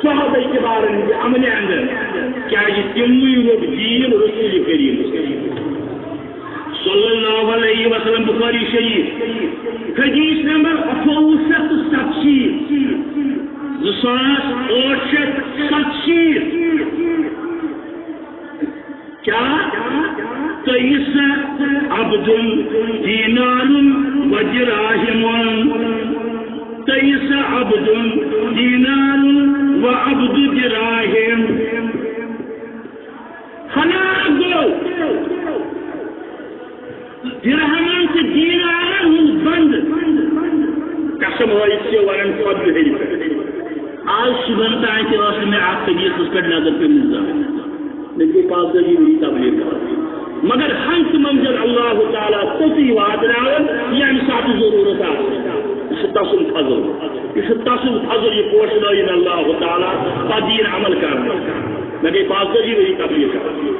صحابہ کِبارن ہٕنٛدِ عملہِ اندر، کیازِ تِموٕے ووٚن دیٖن رسول کریم صلی اللہ علیہ وسلم۔ بخاری شریف، حدیث نمبر اَٹھووُہ شیٚتھ تہٕ ستشیٖتھ، زٕ ساس ٲٹھ شیٚتھ ستشیٖتھ۔ کیا؟ تیس عبد دینار و دراہم۔ تیس عبد دینار و عبد دراہم۔ ہلاک گوٚو درہمن تہٕ دینارن ہُنٛد بنٛد۔ قسم ہٲوِتھ چھِ ونان فضل ہیٚرِ پٮ۪ٹھ۔ آز صبحن تام تہِ ٲس نہٕ مےٚ اتھ حدیثس پٮ۪ٹھ نظر پیمٕژ زانٛہہ۔ مےٚ گٔے پانٛژتٲجی ؤری تبلیغ کران۔ مگر ہنٛگتہٕ منٛزٕ اللہ تعالیٰ توٚتُے واتناوان، ییٚمہِ ساتہٕ ضروٗرت آسہِ۔ یہِ چھُ تسُنٛد فضل۔ یہِ چھُ تسُنٛد فضل، یہِ پوشنٲوِن اللہ تعالیٰ پتہٕ دِیِن عمل کرنہٕ۔ مےٚ گٔے پانٛژتٲجی ؤری تبلیغ کران۔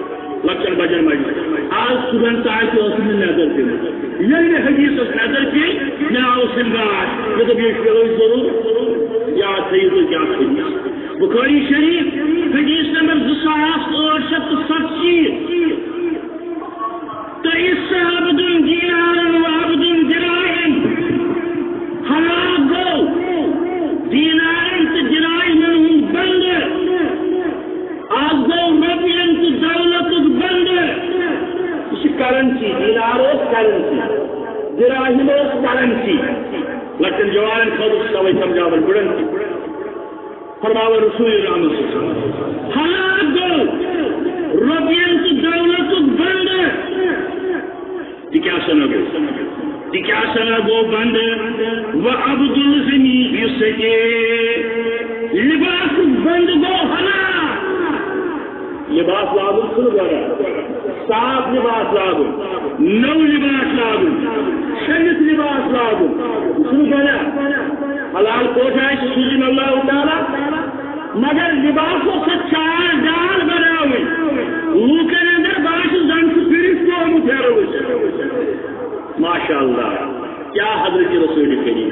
لۄکچن بچن منٛز۔ آز صبحن تام تہِ ٲس نہٕ مےٚ نظر پیمٕژ۔ ییٚلہِ مےٚ حدیثس نظر پیٚیہِ، مےٚ آو سمجھاش، مےٚ دوٚپ، یہِ چھُ یِہوٚے ضروٗرت، یاد تھٲیِو تُہۍ کیٛاہ حدیث۔ بخاری شریف، حدیث نمبر زٕ ساس ٲٹھ شیٚتھ تہٕ ستہٕ شیٖتھ۔ تئس عبد دینارا و عبد دراہما۔ ہلاک گوٚو دینارن تہٕ دراہمن ہُنٛد بندٕ۔ از گوٚو رۄپین تہٕ دولتُک بندٕ۔ یہِ چھِ currency، دینار اوس currency، دراہم اوس currency۔ لۄکٹٮ۪ن جوانن خٲطرٕ چھُ توے سمجھاوان، بٕڑن تہِ۔ فرماوان رسول رحمت صلی اللہ علیہ وسلم، ہلاک گوٚو رۄپین تہٕ دولتُک بندٕ۔ تہِ کیٛاہ سنا گوٚو؟ تہِ کیٛاہ سنا گوٚو بندٕ؟ و عبد الغنی، یُس سکے لباسُک بندٕ گوٚو ہلاک۔ لباس لاگُن چھُنہٕ گۄڈٕ۔ صاف لباس لاگُن، نوٚو لباس لاگُن، شٔنگِتھ لباس لاگُن، یہِ چھُنہٕ گۄڈٕ۔ حلال کوٹھ آسہِ، سوٗزِن اللہ تعالیٰ، مگر لباسس سۭتۍ چار ڈال بناوٕنۍ، لوٗکن اندر باسہِ زن چھُ فرشتہٕ آمُت ہیرٕ وٕچھِتھ۔ ماشاء اللہ، کیا حضرت رسول کریم،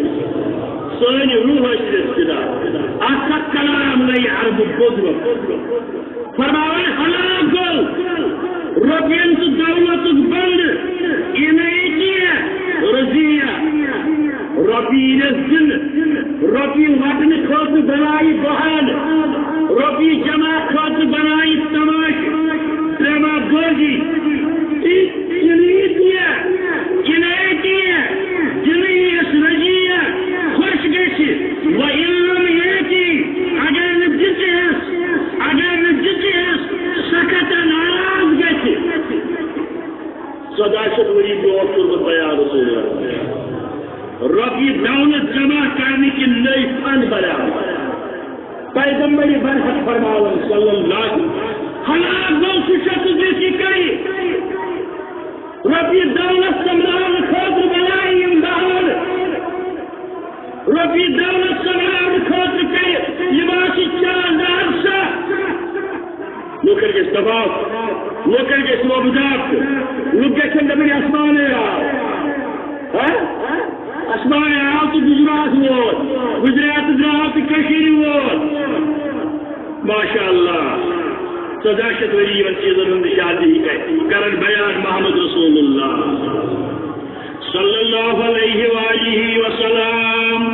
سٲنۍ روح ٲسۍ رِشتہٕ دار۔ اکھ اکھ کلام گٔے عربہٕ بوٚدرُک۔ فرماوان، ہلاک گوٚو رۄپین تہٕ دولتُک بندٕ، یہِ نہٕ کینٛہہ رضیہ۔ رۄپیہِ ییٚلہِ دِنہٕ، رۄپیہِ وٹنہٕ خٲطرٕ بنایہِ بہانہٕ، رۄپیہِ جمع خٲطرٕ بنایہِ تماشہٕ، ڈرامہ بٲزی۔ یہِ نہٕ کینٛہہ، یہِ نہٕ کینٛہہ، دِنہٕ یِیَس رضیہ، خۄش گژھِ۔ و ان لم یأتِ، اگر نہٕ دِژٕہَس، اگر نہٕ دِژٕہَس، سخط، ناراض گژھِ۔ ژۄداہ شیٚتھ ؤری برونٛٹھ کوٚرمُت بیان رسول اللہ۔ رۄپیہِ دولت جمع کرنہٕ کہِ نٔے فن بناوان۔ پیغمبر برحق فرماوان صلی اللہ علیہ وسلم، ہلاک گوٚو سُہ شخص یُس یہِ کرِ۔ رۄپیہِ دولت سمبھالنہٕ خٲطرٕ بنایہِ یِم بہانہٕ۔ رۄپیہِ دولت سمبھالنہٕ خٲطرٕ کرِ لباسٕچ چار دار سخ۔ لوٗکن گژھِ دباو، لوٗکن گژھِ وۄبداو، لوٗکھ گژھن دپٕنۍ آسمانے آو۔ ہا؟ آسمانے آو تہٕ گجرات ووت، گجرات درٛاو تہٕ کٔشیٖرِ ووت۔ ماشاء اللہ۔ ژۄداہ شیٚتھ ؤری یِمن چیٖزن ہُنٛد نشاندہی کرِ، کرن بیان محمد رسول اللہ صلی اللہ علیہ وآلہ وسلم۔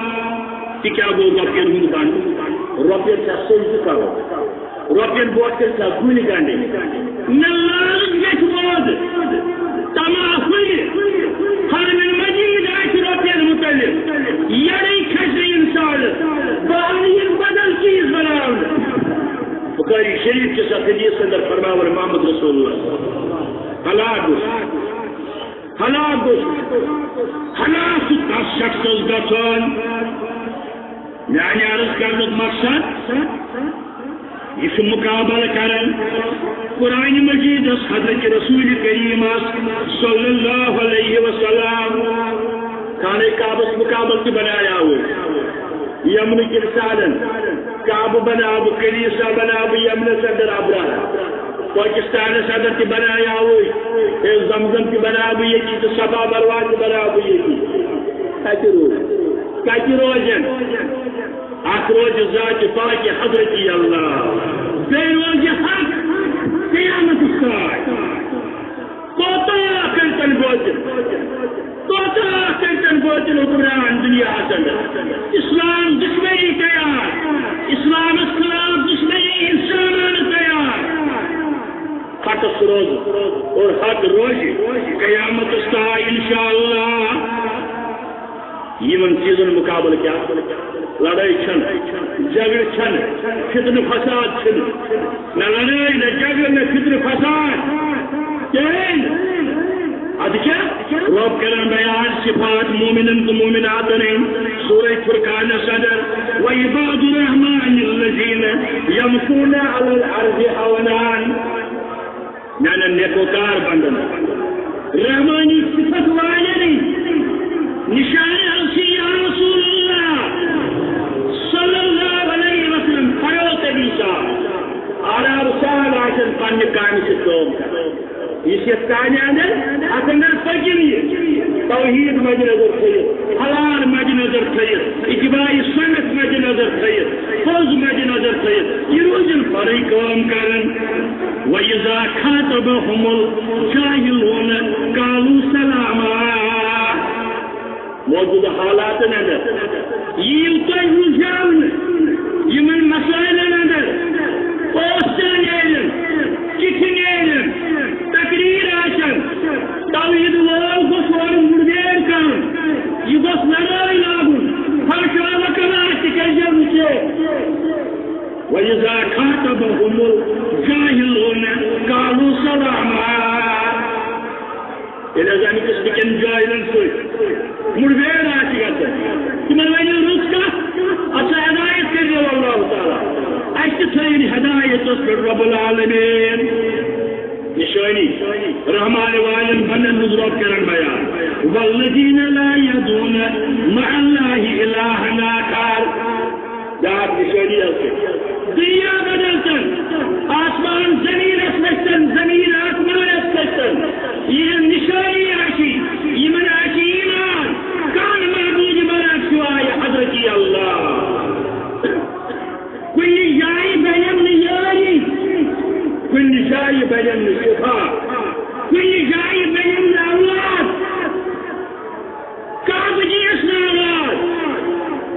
تہِ کیٛاہ گوٚو رۄپین ہُنٛد بنٛڈ؟ رۄپین چھا سجدٕ کرُن؟ رۄپین برونٛٹھ کَنہِ چھا گُلۍ گنٛڈٕنۍ؟ مےٚ لالٕچ گژھِ وٲد، طمع ہُرِ، حرمِ مجیٖد آسہِ رۄپین مُتعلق، یَڑٕے کھسہِ اِنسانَس، بہانہٕ یِن بدل چیٖز بناونہٕ۔ بخاری شریف کِس اَتھ حدیث اندر فرماوان محمد رسول اللہ، ہلاک گوٚو، ہلاک گوٚو، ہلاک چھُ تس شخصس گژھان۔ میانہِ عرض کرنُک مقصد، یہِ چھُ مقابلہٕ کران قرآن مجیدس، حضرت رسول کریمس صلی اللہ علیہ وسلم۔ خانہ کعبس مقابلہٕ تہِ بنایا ہوئے یمنٕکۍ انسانن۔ کعبہٕ بناو بہٕ، کلیسا بناو بہٕ یمنس اندر ابرار۔ پاکستانس اندر تہِ بنایا ہوئے۔ اے زمزم تہِ بناو بہٕ ییٚتی تہٕ صفا مروہ تہِ بناو بہٕ ییٚتی۔ کتہِ روز؟ کتہِ روزن؟ اکھ روزِ ذاتِ پاکِ حضرتی اللہ، بیٚیہِ روزِ حق قیامتس تام۔ کوتاہ کٔرتن بٲطل، کوتاہ کٔرتن بٲطل حکمران دنیاہس اندر۔ اسلام دشمنی تیار، اسلامس خلاف دشمنی انسانن تیار۔ حقس روزِ اور حق روزِ قیامتس تام انشاءاللہ۔ یِمن چیٖزن مقابلہٕ کیٛاہ؟ لڑٲے چھنہٕ، جھگڑٕ چھنہٕ، فتنہٕ فساد چھُنہٕ۔ نہ لڑٲے، نہ جھگڑٕ، نہ فتنہٕ فساد۔ کِہیٖنۍ۔ ادٕ کیٛاہ؟ رب کران بیان صفات مومنن تہٕ مومناتن ہٕنٛدۍ سورہ فرقانس اندر، وعباد الرحمن الذین یمشون علی الارض ہونا۔ میانٮ۪ن نیکوکار بندن، رحمانی صفت والٮ۪ن نشانہ حظ چھِ یا رسول اللہ صلی اللہ علیہ وسلم، پرو تٔمِس آرام سان آسن پننہِ کامہِ سۭتۍ کٲم کران۔ یُس یتھ کامہِ اندر، اتھ اندر پٔکِو یہِ۔ مد نظر تھٲیِتھ، حلال مد نظر تھٲیِتھ، اتباع سنت مد نظر تھٲیِتھ، پوٚز مد نظر تھٲیِتھ، یہِ روزن پرٕے کٲم کران۔ وَإِذَا خَاطَبَهُمُ الْجَاهِلُونَ قَالُوا سَلَامًا۔ موجودٕ حالاتن اندر یِیِو تُہۍ وُزاونہٕ یِمن مسائلن اندر، پوسٹر نیرن، چِٹھِ نیرن، تقریر آسن، توحید وول گوٚژھ اورٕ مُڑویر کرُن، یہِ گوٚژھ لڑٲے لاگُن، پھرشاوٕ کلہٕ آسہِ، تِکیازِ وٕچھو، وَإِذَا خَاطَبَهُمُ الْجَاهِلُونَ قَالُوا سَلَامًا۔ ییٚلہِ حظ اَمہِ قٕسمہٕ کٮ۪ن جٲہلن سۭتۍ مُڑویر آسہِ گژھان، تِمن ؤنِو رٕژ کتھ، اَتھ سا ہدایت کٔرِو اللہ تعالیٰ۔ اَسہِ تہِ تھٲیِن ہدایتس پٮ۪ٹھ رب العالمین۔ نشٲنی رحمان والٮ۪ن بندن ہٕنٛز رب کران بیان۔ وَالَّذِينَ لَا يَدْعُونَ مَعَ اللَّهِ إِلَٰهًا آخَرَ۔ بیٛاکھ نشٲنی حظ چھِ دُنیا بدلتن، آسمان زمینس کھسن، زمین آسمانس کھسن۔ یِہنٛز نشٲنی آسہِ، یِمن آسہِ ایمان، کانٛہہ معبوٗد برحق سوائے حضرت اللہ۔ کُنہِ جایہِ بنن نہٕ یٲری، کُنہِ جایہِ بنن نہٕ شفا، کُنہِ جایہِ بنن نہٕ اولاد۔ کعبہٕ دِیس نہٕ اولاد،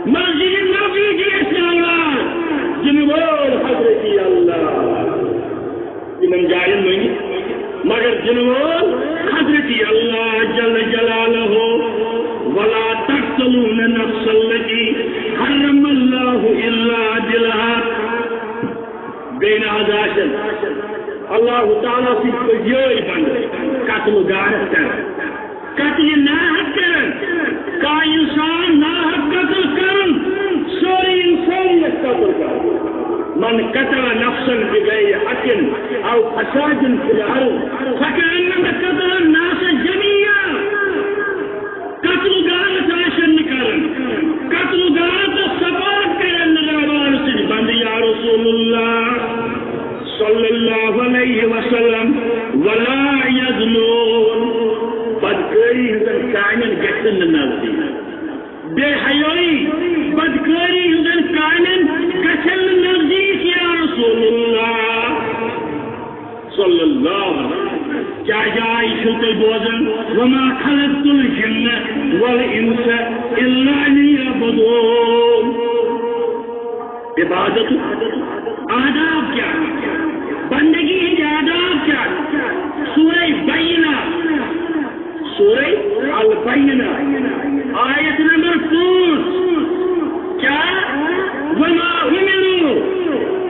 مسجد نبوی دِیس نہٕ اولاد، دِنہٕ وول حضرت اللہ۔ یِمن جاین مٔنگِتھ، مگر دِنہٕ وول حضرت اللہ جل جلالہ۔ وَلَا تَقْتُلُوا النَّفْسَ الَّتِي حَرَّمَ اللَّهُ إِلَّا بِالْحَقِّ۔ بیٚیہِ نہ حظ آسن اللہ تعالیٰ سٕنٛدۍ پٔزۍ یٲرۍ بنٛدٕ قتل و غارت کران، قتل ناحق کران، کانٛہہ انسان ناحق قتل کران، سورُے انسانیت قتل کران۔ من قتل نفسا بغیر حق او فساد فی الارض فکأنما قتل الناس جمیعا۔ قتل و غارت آسن نہٕ کران، قتل و غارتس سپورٹ کرن نہٕ رحمان سٕنٛدۍ بندٕ یا رسول اللہ صلی اللہ علیہ وسلم۔ ولا یزنون، بدکٲری ہٕنٛزن کامٮ۪ن گژھن نہٕ نزدیٖک، بے حیٲیی، بدکٲری ہٕنٛزن کامٮ۪ن گژھن نہٕ نزدیٖک یا رسول اللہ۔ صلی اللہ علیہ وسلم۔ کیٛاہ جاے چھِو تُہۍ بوزان؟ وما خلقت الجن والانس الا لیعبدون۔ عبادت آداب کیٛاہ؟ بندگی ہٕنٛدۍ آداب کیٛاہ؟ سورہ بینہ، سورہ البینہ، آیت نمبر پانٛژھ۔ کیٛاہ؟ وما امروا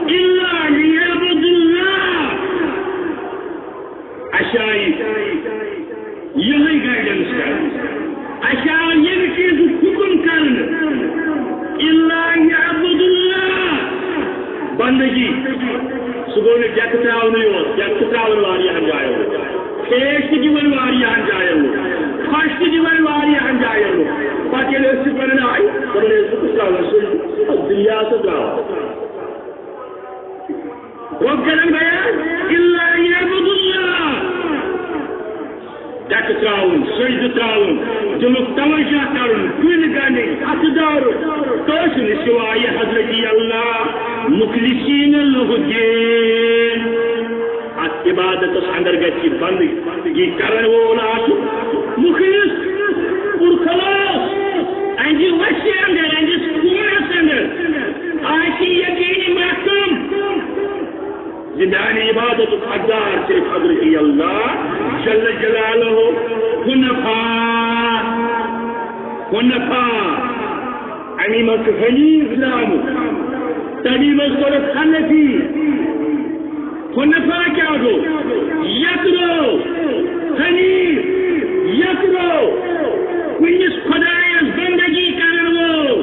الا لیعبدوا اللہ۔ اَسہِ آیہِ یِہوٚے گایڈنس کرنہٕ، اَسہِ آو ییٚمہِ چیٖزُک حُکم کرنہٕ، الا یعبد اللہ، بندگی۔ سُہ گوٚو نہٕ ڈٮ۪کہٕ ترٛاونٕے یوت، ڈٮ۪کہٕ تہِ ترٛاوان واریاہن جاین لُکھ، پھیش تہِ دِوان واریاہن جاین لُکھ، پھش تہِ دِوان واریاہن جاین لُکھ۔ پتہٕ ییٚلہِ أسۍ تہِ پنٕنۍ آیہِ، دَپان ٲسۍ، بہٕ تہِ ترٛاوان سُے، دُنیا تہٕ ترٛاوان۔ رب کرن بیان، الا یعبد اللہ۔ ڈیکہٕ ترٛاوُن، سجدٕ ترٛاوُن، دِلُک توجہ کرُن، کُلۍ گنڈٕنۍ، اتھٕ دارُن، کٲنٛسہِ نہٕ سوائے حضرت اللہ، مخلصین لہ الدین۔ اتھ عبادتس اندر گژھِ بندگی کرن وول آسُن مخلص، پُرخلاص، اہندِ وسہِ اندر، اہندِس خونس اندر آسہِ یقین محکم۔ زِ میانہِ عبادتُک حقدار صرف حضرت اللہ جل جلالہ۔ حنفاء، حنفاء، امی منٛز چھُ حنیف درامُت۔ تمی منٛز کوٚرُکھ حنفی۔ حنفاء کیٛاہ گوٚو؟ یکرو، حنیف، یکرو، کُنِس خدایس بندگی کرن وول۔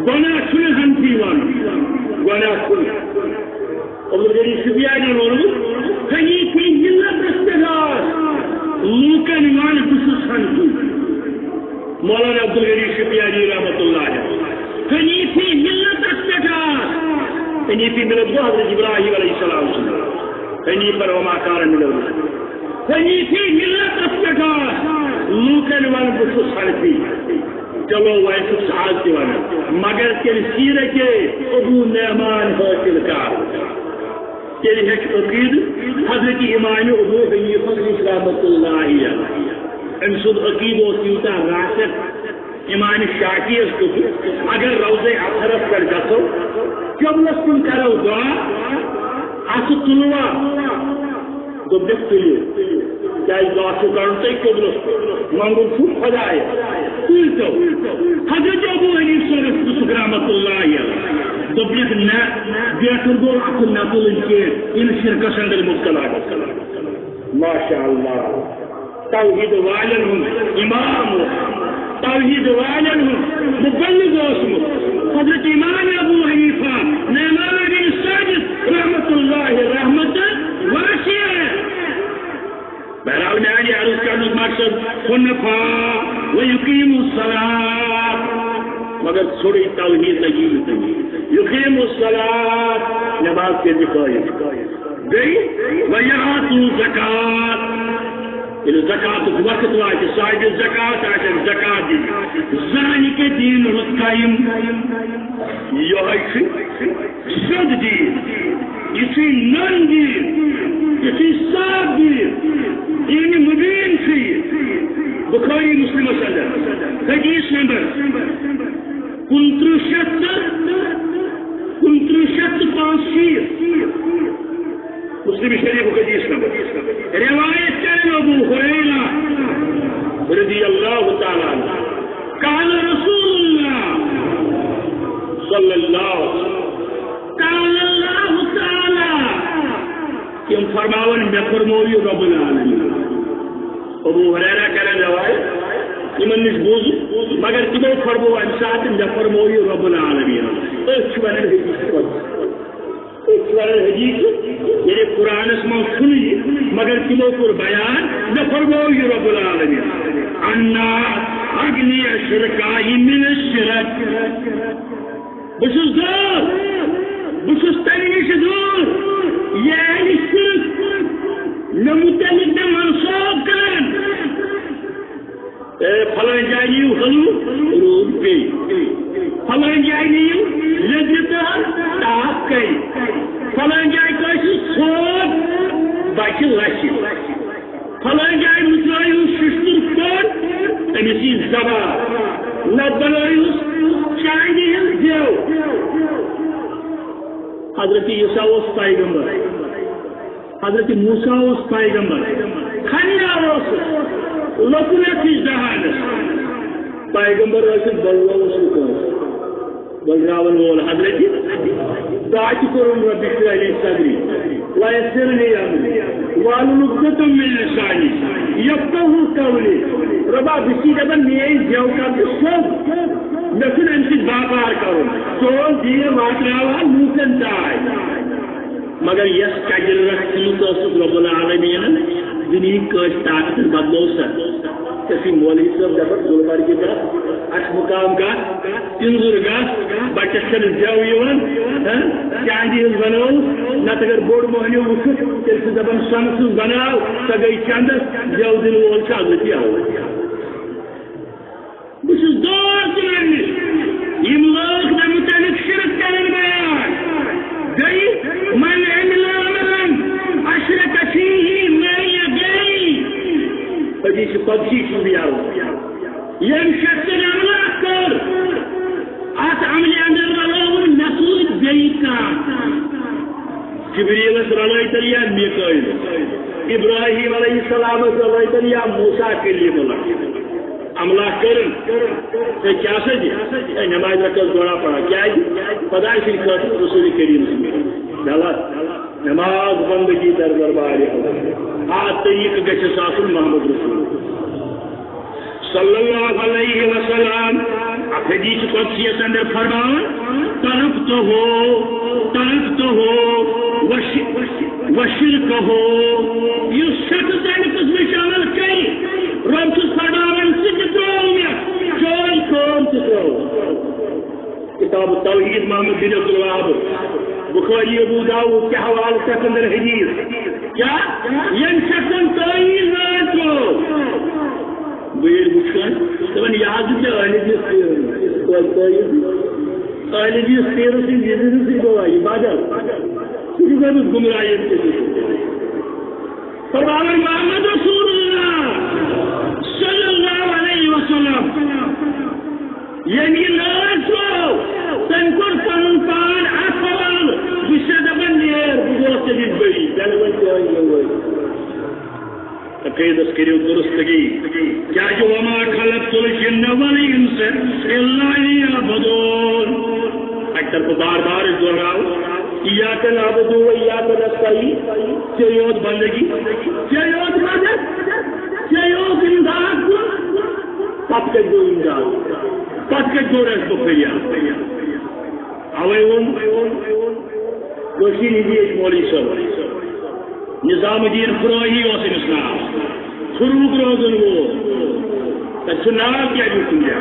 گۄناہ چھُنہٕ حنفی ونُن، گۄناہ چھُنہٕ۔ عبدالغنی شپیانی ووٚنمُت، حنیفی ملتس پٮ۪ٹھ آس، لوٗکن ون بہٕ چھُس حنفی۔ مولانا عبدالغنی شپیانی رحمت اللہ علیہ، حنیفی ملتس پٮ۪ٹھ آس۔ حنیفی ملت گوٚو حضرت ابراہیم علیہ السلام سُنٛد۔ حنیفا وما کان من المشرکین۔ حنیفی ملتس پٮ۪ٹھ آس۔ لوٗکن وَنہٕ بہٕ چھُس حنفی، چلو وۄنۍ چھُس آز تہِ وَنان، مگر تیٚلہِ سیٖرتِ ابو نعمان حٲصِل کر، تیٚلہِ ہیٚکہِ عقیٖدٕ حضرت امام ابو حنیفہ نِش رحمتہ اللہ علیہ۔ أمۍ سُنٛد عقیٖدٕ اوس یوٗتاہ راسخ، امام شافعی یس دوٚپ، اگر روضہ اطہرس پٮ۪ٹھ گژھو، قبلس کُن کرو دعا، اتھٕ تُلوا؟ دوٚپنکھ، تُلِو۔ کیازِ دعا چھُو کرُن تۄہہِ قبلس کُن؟ منٛگُن چھُو خۄدایس۔ تُلۍ تو۔ حضرت ابو حنیفہ صٲبس پرٛژھُکھ رحمتہ اللہ علیہ۔ دوٚپنکھ، نہ، بہتر گوٚو اتھٕ نہ تُلٕنۍ کینٛہہ، یِم شرکس اندر مبتلا گژھن۔ ماشاء اللہ۔ توحید والن ہُنٛد امام اوس، توحید والن ہُنٛد مبلغ اوسمُت۔ حضرت امام ابو حنیفہ، نعمان بن ثابت رحمۃ اللہ رحمۃ واسعہ۔ بہرحال، میانہِ عرض کرنُک مقصد، حنفاء و یقیموا الصلاۃ، مگر ژھوٚرُے توحید نہ یی۔ یقیموا الصلاۃ، نماز کٔرِو قٲیِم۔ بیٚیہِ، وَیَأْتُوا الزَّکَاۃَ، ییٚلہِ زکاتُک وقت واتہِ، صاحبِ زکات آسن زکات دِنۍ۔ ذَلِکَ دِیٖنُ الْقَیِّم، یِہوٚے چھُ سیوٚد دیٖن، یہِ چھُے نٔن دیٖن، یہِ چھُے صاف دیٖن، دیٖنِ مُبیٖن چھُ یہِ۔ بُخاری مُسلِمس اندر حدیث نمبر کُنترٕہ شیٚتھ تہٕ، کُنترٕہ شیٚتھ تہٕ پانٛژھ شیٖتھ۔ مسلم شریفُک حدیث نمبر۔ روایت کرن ابو ہریرہ رضی اللہ تعالیٰ عنہ۔ قال رسول اللہ صلی اللہ، قال اللہ تعالیٰ، تِم فرماون، مےٚ فرموو یہِ رب العالمین۔ ابو ہریرہ کرن روایت، یِمن نِش بوٗز، مگر تِمو فرموو اَمہِ ساتہٕ، مےٚ فرموو یہِ رب العالمین۔ أسۍ چھِ وَنان حدیث قدسی۔ أسۍ چھِ وَنان حدیث، ییٚلہِ قرآنس منٛز چھُنہٕ یہِ، مگر تِمو کوٚر بیان، مےٚ فرموو یہِ رب العالمین۔ انا اغنی شرکائی من الشرک۔ بہٕ چھُس دوٗر، بہٕ چھُس تَمہِ نِش دوٗر، یہِ اہلِ شرک مےٚ مُتعلِق مےٚ منسوب کران۔ اے، فلٲنۍ جایہِ نِیِو حلوٕ، روٗد پیٚیہِ۔ فلٲنۍ جایہِ نِیِو لیٚدرِ تہٕ تاپھ کرِ۔ فلٲنۍ جایہِ کٲنٛسہِ ژھوٚٹ، بچہِ لچھِ۔ فلٲنۍ جایہِ مُژرٲیِو شِشتُر کوٚر، تٔمِس یی زبان۔ نتہٕ بنٲیِو چاندِ ہٕنٛز زٮ۪و۔ حضرت عیسیٰ اوس پیغمبر۔ حضرت موسیٰ اوس پیغمبر، خنیار اوس، لۄکُٹ اوس یہِ جہانس۔ پیغمبر ٲسِتھ بلراوس نہٕ کٲنٛسہِ۔ بلراون وول حضرت، دعا تہِ کوٚرُن، رب اشرح لی صدری ویسر لی امری واحلل عقدۃ من لسانی یفقہوا قولی۔ ربا، بہٕ چھُس دپان، میٲنۍ زٮ۪و کر تہٕ سیوٚد۔ مےٚ چھُنہٕ امہِ سۭتۍ باپار کرُن۔ سون دیٖن واتناوان لوٗکن تام۔ مگر یس قدرس سۭتۍ اوسُکھ رب العالمینن دُنیہٕکۍ کٲنٛسہِ طاقتن بدلوو سا۔ ژےٚ چھُے مولوی صٲب دپان گُلمرگہِ گژھ، اَشمُقام گژھ، تِنزُر گژھ، بچس چھنہٕ زٮ۪و یِوان، ہہ؟ چاندِ ہٕنٛز بنٲوٕس، نتہٕ اگر بوٚڑ مۄہنیو وٕچھُکھ، تیٚلہِ چھُ دپان سۄنہٕ سٕنٛز بناو، سۄ گٔے چندس، زٮ۪و دِنہٕ وول چھُ حضرت اَوَے۔ بہٕ چھُس دور تُلان نِش۔ یِم لوٗکھ مےٚ مُتعلِق شرک کران بیان۔ گٔے، من عمل عملا اشرک فیہ معی غیری۔ حدیث قدسی چھُ یہِ عرض۔ ییٚمہِ شخصن عملہ کٔر، اتھ عملہِ اندر رلٲوٕن مےٚ سۭتۍ بیٚیہِ کانٛہہ۔ جبریلس رلٲوتن یا میکٲیلس، ابراہیم علیہ السلامس رلٲوتن یا موسیٰ کلیم اللہ۔ عملہ کٔرٕن، ہے کیٛاہ سا دِ؟ ہے نمازِ رکعت گۄڈا پران۔ کیٛازِ؟ خۄداے سٕنٛدِ خٲطرٕ، رسول کریم سٕنٛدِ خٲطرٕ۔ غلط۔ نماز بندگی در دربارِ اللہ۔ آ طریقہٕ گژھٮ۪س آسُن محمد رسول۔ صلی اللہ علیہ وسلم۔ اتھ حدیث قدسیس اندر فرمان، ترکتہ، ترکتہ، وش-، وشرکہ۔ یُس شخص تمہِ قٕسمٕچ عمل کرِ، رب چھُس فرماوان، سُہ تہِ ترٛوو مےٚ، چٲنۍ کٲم تہِ ترٛٲو۔ کتاب التوحید محمد بن عبدالوہاب، بخاری، ابو داؤد کہِ حوالہٕ تتھ اندر حدیث۔ کیا؟ ییٚمہِ شخصن تعویل ناو ترٛوو، ییٚلہِ وٕچھان، دَپان، یہِ حظ چھُ ژےٚ اہلِ بیس پیٖرُن۔ توتہِ، توتہِ اہلِ بیس پیٖرُن سٕنٛدِ وِزِ سۭتۍ گوٚوا یہِ بدل۔ سُہ چھُ گوٚمُت گُمراہی سۭتۍ۔ فرماوان محمد رسول اللہ صلی اللہ علیہ وسلم، ییٚمہِ یہِ نٲر ترٛٲو، تٔمۍ کوٚر پنُن پان اَتھ حوالہٕ۔ بہٕ چھُسے دَپان، نیر، بہٕ گوس ژےٚ نِش بٔری، تیٚلہِ وۄنۍ چٲنۍ یہِ وٲرۍ۔ عقیدس کٔرِو درستگی، کیازِ وما خلقت الجن والانس الا لیعبدون۔ اکہِ طرفہٕ بار بار أسۍ دۄہراوو، ایاک نعبد و ایاک نستعین، ژےٚ یوت بندگی، ژےٚ یوت مدد، ژےٚ یوت امداد۔ پتہٕ کتہِ گوٚو امداد؟ پتہٕ کتہِ گوٚو رحمت فریاد؟ اوے ووٚن کٲشِر ہِندی أکۍ مولوی صٲب، نظام الدین فراہی اوس أمِس ناو، فروغ روزن وول۔ تَتہِ چھُ ناو کیٛاہ لیوٗکھمُت؟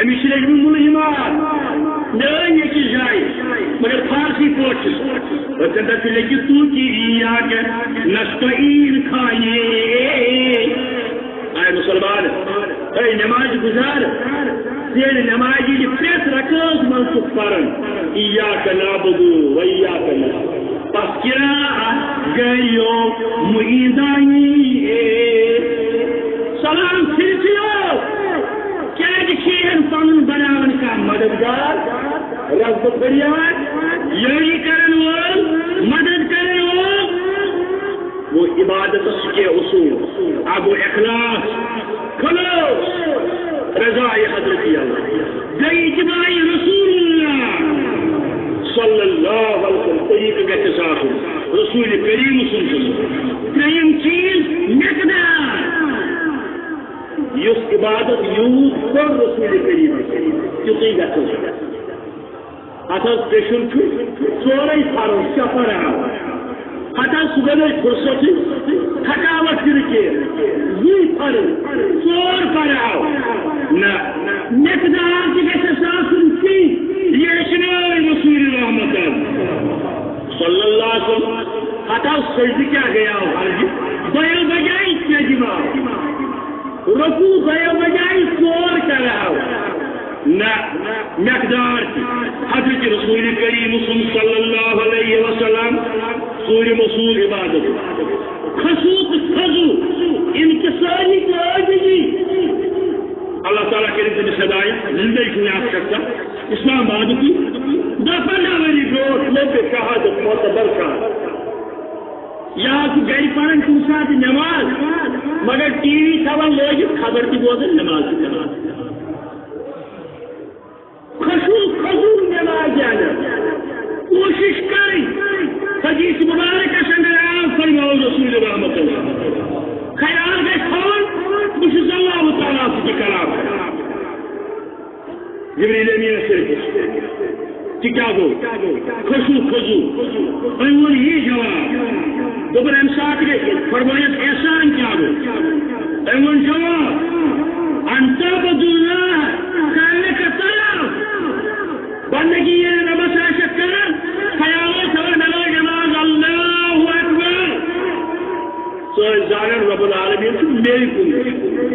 أمِس چھِ لیکھمٕتۍ مُلہِمات۔ مےٚ أنۍ أکِس جایہِ، مگر فارسی پٲٹھۍ چھُس۔ تَتٮ۪ن تَتھ چھُ لیکھِتھ، تو کی ایاک نستعین کھایے۔ اے مُسلمان، اے نماز گزار، ژےٚ نمازِ ییٚلہِ پرٛٮ۪تھ رکعت منٛز چھُکھ پران، ایاک نعبد و ایاک نستعین۔ پس قراءت گٔیو معیدانی۔ سلام پھرسیو، کیازِ چھُ یِہن پنُن بناوان کانٛہہ مددگار، رب فریاد، یٲری کرن وول، مدد کرن وول۔ گوٚو عبادتس چھِ کینٛہہ اصوٗل۔ اکھ گوٚو اخلاص، خلوص، رضایہِ حضرت اللہ۔ بیٚیہِ اتباع رسول اللہ صلی اللہ علیہ وسلم، طریقہٕ گژھِ آسُن رسول کریم سُنٛد۔ ترٛیٚیِم چیٖز، مقدار۔ یُس عبادت یوٗت کوٚر رسول کریم، تیُتُے گژھِ آسُن۔ ہتس دٔچھُن چھُ ژورے فرض، شےٚ فرض۔ ہتس سُہ گٔے فرصتٕے، تھکاوٹ چھُنہٕ کینٛہہ۔ زٕے فرض، ژور فرض۔ نہ، مقدار تہِ گژھِ اَسہِ آسُن تی، یہِ ہیٚچھنٲے رسول رحمت صلی اللہ علیہ وسلم۔ ہتس سجدٕ کیٛاہ گٔیاو فرض؟ دۄیو بجایہِ سجدٕ۔ رکوع دۄیو بجایہِ ژور کرہو۔ نہ، مقدار تہِ۔ حضرت رسول کریم سُنٛد صلی اللہ علیہ وسلم، سورِ مصور عبادت۔ خشوع تہٕ خضوع، انکساری تہٕ عاجزی۔ اللہ تعالیٰ کٔرِنۍ تٔمِس ہدایت، زندے چھُ یہِ اکھ شخص۔ اسلام آبادُک دَہ پنٛداہ ؤری برونٛٹھ لوٚب مےٚ شہادت معتبر شہادت۔ یا چھُ گرِ پران کُنہِ ساتہٕ نٮ۪ماز، مگر ٹی وی تھاوان لٲگِتھ، خبر تہِ بوزان، نٮ۪ماز تہِ پران۔ خشوع خضوع نٮ۪مازِ اندر کوٗشِش کرٕنۍ۔ حدیث مبارکس اندر آو، فرماوو رسول رحمت اللہ۔ خیال گژھِ تھاوُن، بہٕ چھُس اللہ تعالیٰ سۭتۍ کلام کران۔ جبریل امین سۭتۍ۔ تہِ کیٛاہ گوٚو؟ خشوع خضوع۔ أمۍ ووٚن یی جواب۔ دوٚپُن، اَمہِ ساتہٕ گژھِ فرمٲیِتھ احسان کیٛاہ گوٚو؟ أمۍ ووٚن جواب، ان تعبد اللہ کأنک تراه۔ بندگی ییٚلہِ رۄبس آسٮ۪کھ کران، خیال اوس تھاوان، مےٚ لٲج نٮ۪ماز، اللہ اکبر۔ ژٕ ٲسۍ زانان رب العالمین چھُ مے کُن وٕچھان۔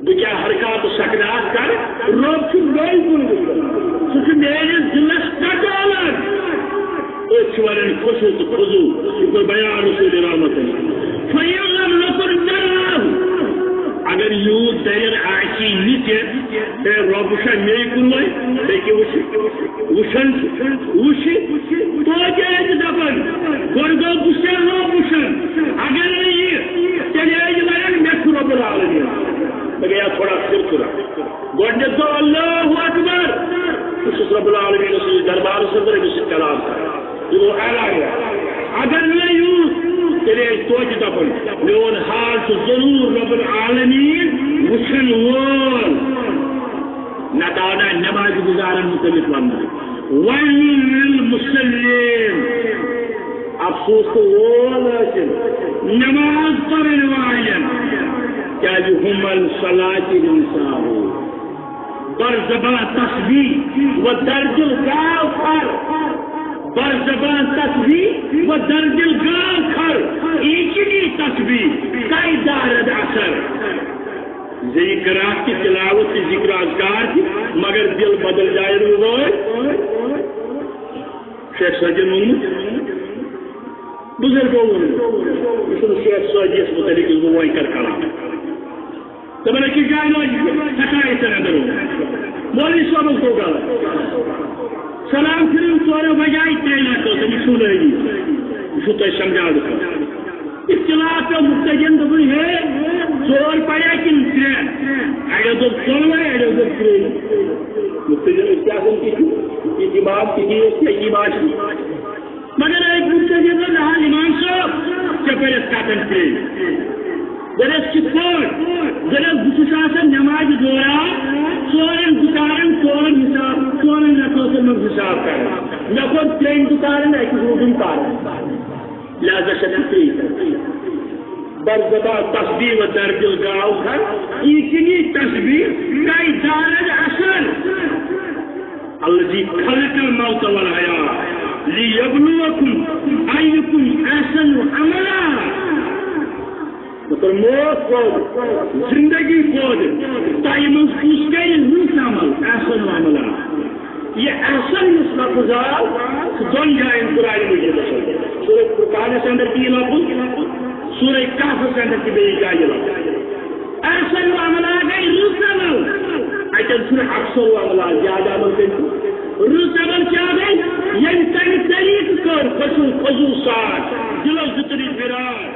بہٕ کیٛاہ حرکات و سکنات کرٕ، رۄب چھُ مے کُن وٕچھان۔ سُہ چھُ میٲنِس دِلس ٹٹولان۔ أتھۍ چھِ وَنان خشوع تہٕ خضوع۔ یہِ کوٚر بیان رسول رحمتن۔ فَإِن لَمْ نَكُنْ نَرَاهُ۔ اگر یوٗت دٔلیٖل آسی نہٕ تہِ، ہے، رۄب وٕچھان مے کُن وۄنۍ، بیٚیہِ کیٛاہ وٕچھِ؟ وٕچھان چھُ، وٕچھِ، توتہِ آسہِ دَپان، گۄڈٕ گوٚو بہٕ چھُسے رۄب وٕچھان۔ اگر نہٕ یہِ، تیٚلہِ آسہِ وَنان، مےٚ چھُ رۄب العالمین۔ مےٚ گٔیو تھوڑا سِر تھوڑا۔ گۄڈٕنیتھ گوٚو اللہ اکبر، بہٕ چھُس رب العالمین سٕنٛدِس دربارس اندر أمِس سۭتۍ کلام کران۔ یہِ گوٚو اعلان۔ اگر نہٕ یوٗت، تیٚلہِ ٲسۍ توتہِ دَپان، میون حال چھُ ضروٗر رب العالمین وٕچھن وول۔ نتہٕ آو نہٕ نٮ۪مازِ گُزارن مُتعلِق وننہٕ۔ وَيْلٌ لِلْمُصَلِّينَ۔ افسوس تہٕ وول ٲسِن نٮ۪ماز پرن والٮ۪ن، کیازِ هُمْ عَنْ صَلَاتِهِمْ سَاهُونَ۔ بر زبان تسبیح و در دل گاو کھر۔ بر زبان تسبیح و در دل گاو کھر۔ ایچنی تسبیح کئی دارد اثر۔ زیٚیہِ قرات تہِ، تلاوت تہِ، ذکر و اذکار تہِ، مگر دل بدل جایہِ روزان۔ شیخ سعدیَن ووٚنمُت، بزرگو ووٚنمُت، یہِ چھُنہٕ شیخ سعدیَس متعلق یُس بہٕ وۄنۍ کرٕ کلام۔ دَپان، أکِس جایہِ روزِ حقایتن اندر۔ مولوی صٲبَس گوٚو غلط۔ سلام پھِرُن ژورو بجایہِ ترٛیٚیہِ لٹہِ، دوٚپُن، یہِ چھُو نٲنی۔ یہِ چھُو تۄہہِ سمجھاونہٕ خٲطرٕ۔ اختلاف پیوٚو مُقتدین، دوٚپُن، ہے، ژور پَریا کِنہٕ ترٛےٚ؟ اَڑیو دوٚپ ژۄنوَے، اَڑیو دوٚپ ترٛیٚیہِ۔ مُقتدین ٲسۍ آسان تِتھۍ، یہِ امام تِتھی ٲسۍ، یہِ امام چھِ۔ مگر أکۍ ووٚن تٔمۍ، دوٚپُن، نہ حظ امام صٲب، ژےٚ پٔرِتھ کَتٮ۪ن ترٛیٚیہِ؟ دوٚپُس، کِتھ پٲٹھۍ؟ دوٚپُس، بہٕ چھُس آسان نٮ۪مازِ دوران ژورَن دُکانَن، ژورَن حساب، ژورَن رکعتَن منٛز حساب کران۔ مےٚ کوٚر ترٛٮ۪ن دُکانَن اَکہِ روٗدُن پَرُن۔ لہذا چھَس بہٕ ترٛیٚیہِ کران۔ بر زبان تسبیح و در دل گاو کھا، ایکنی تسبیح کئی دارد اصل۔ الذی خلق الموت والحیات لیبلوکم ایکم احسن عملا۔ مطلب، موت پٲدٕ، زندگی پٲدٕ، تۄہہِ منٛز کُس کرِ رُت عمل، احسن عملا۔ یہِ احسن یُس لفظ آو، سُہ دۄن جاین قرآن مجیدس اندر۔ سورہ فرقانس اندر تہِ یہِ لفظ، سورہ کہفس اندر تہِ بیٚیہِ جایہِ یہِ لفظ۔ احسن عملا گٔے رٕژ عمل۔ اتٮ۪ن چھُنہٕ اکثر عملا، زیادٕ عمل کٔرِتھ۔ رٕژ عمل کیٛاہ گٔے؟ ییٚمہِ تمہِ طریٖقہٕ کٔر خضوع، خضوع سان، دِلس دیُتُن اقرار۔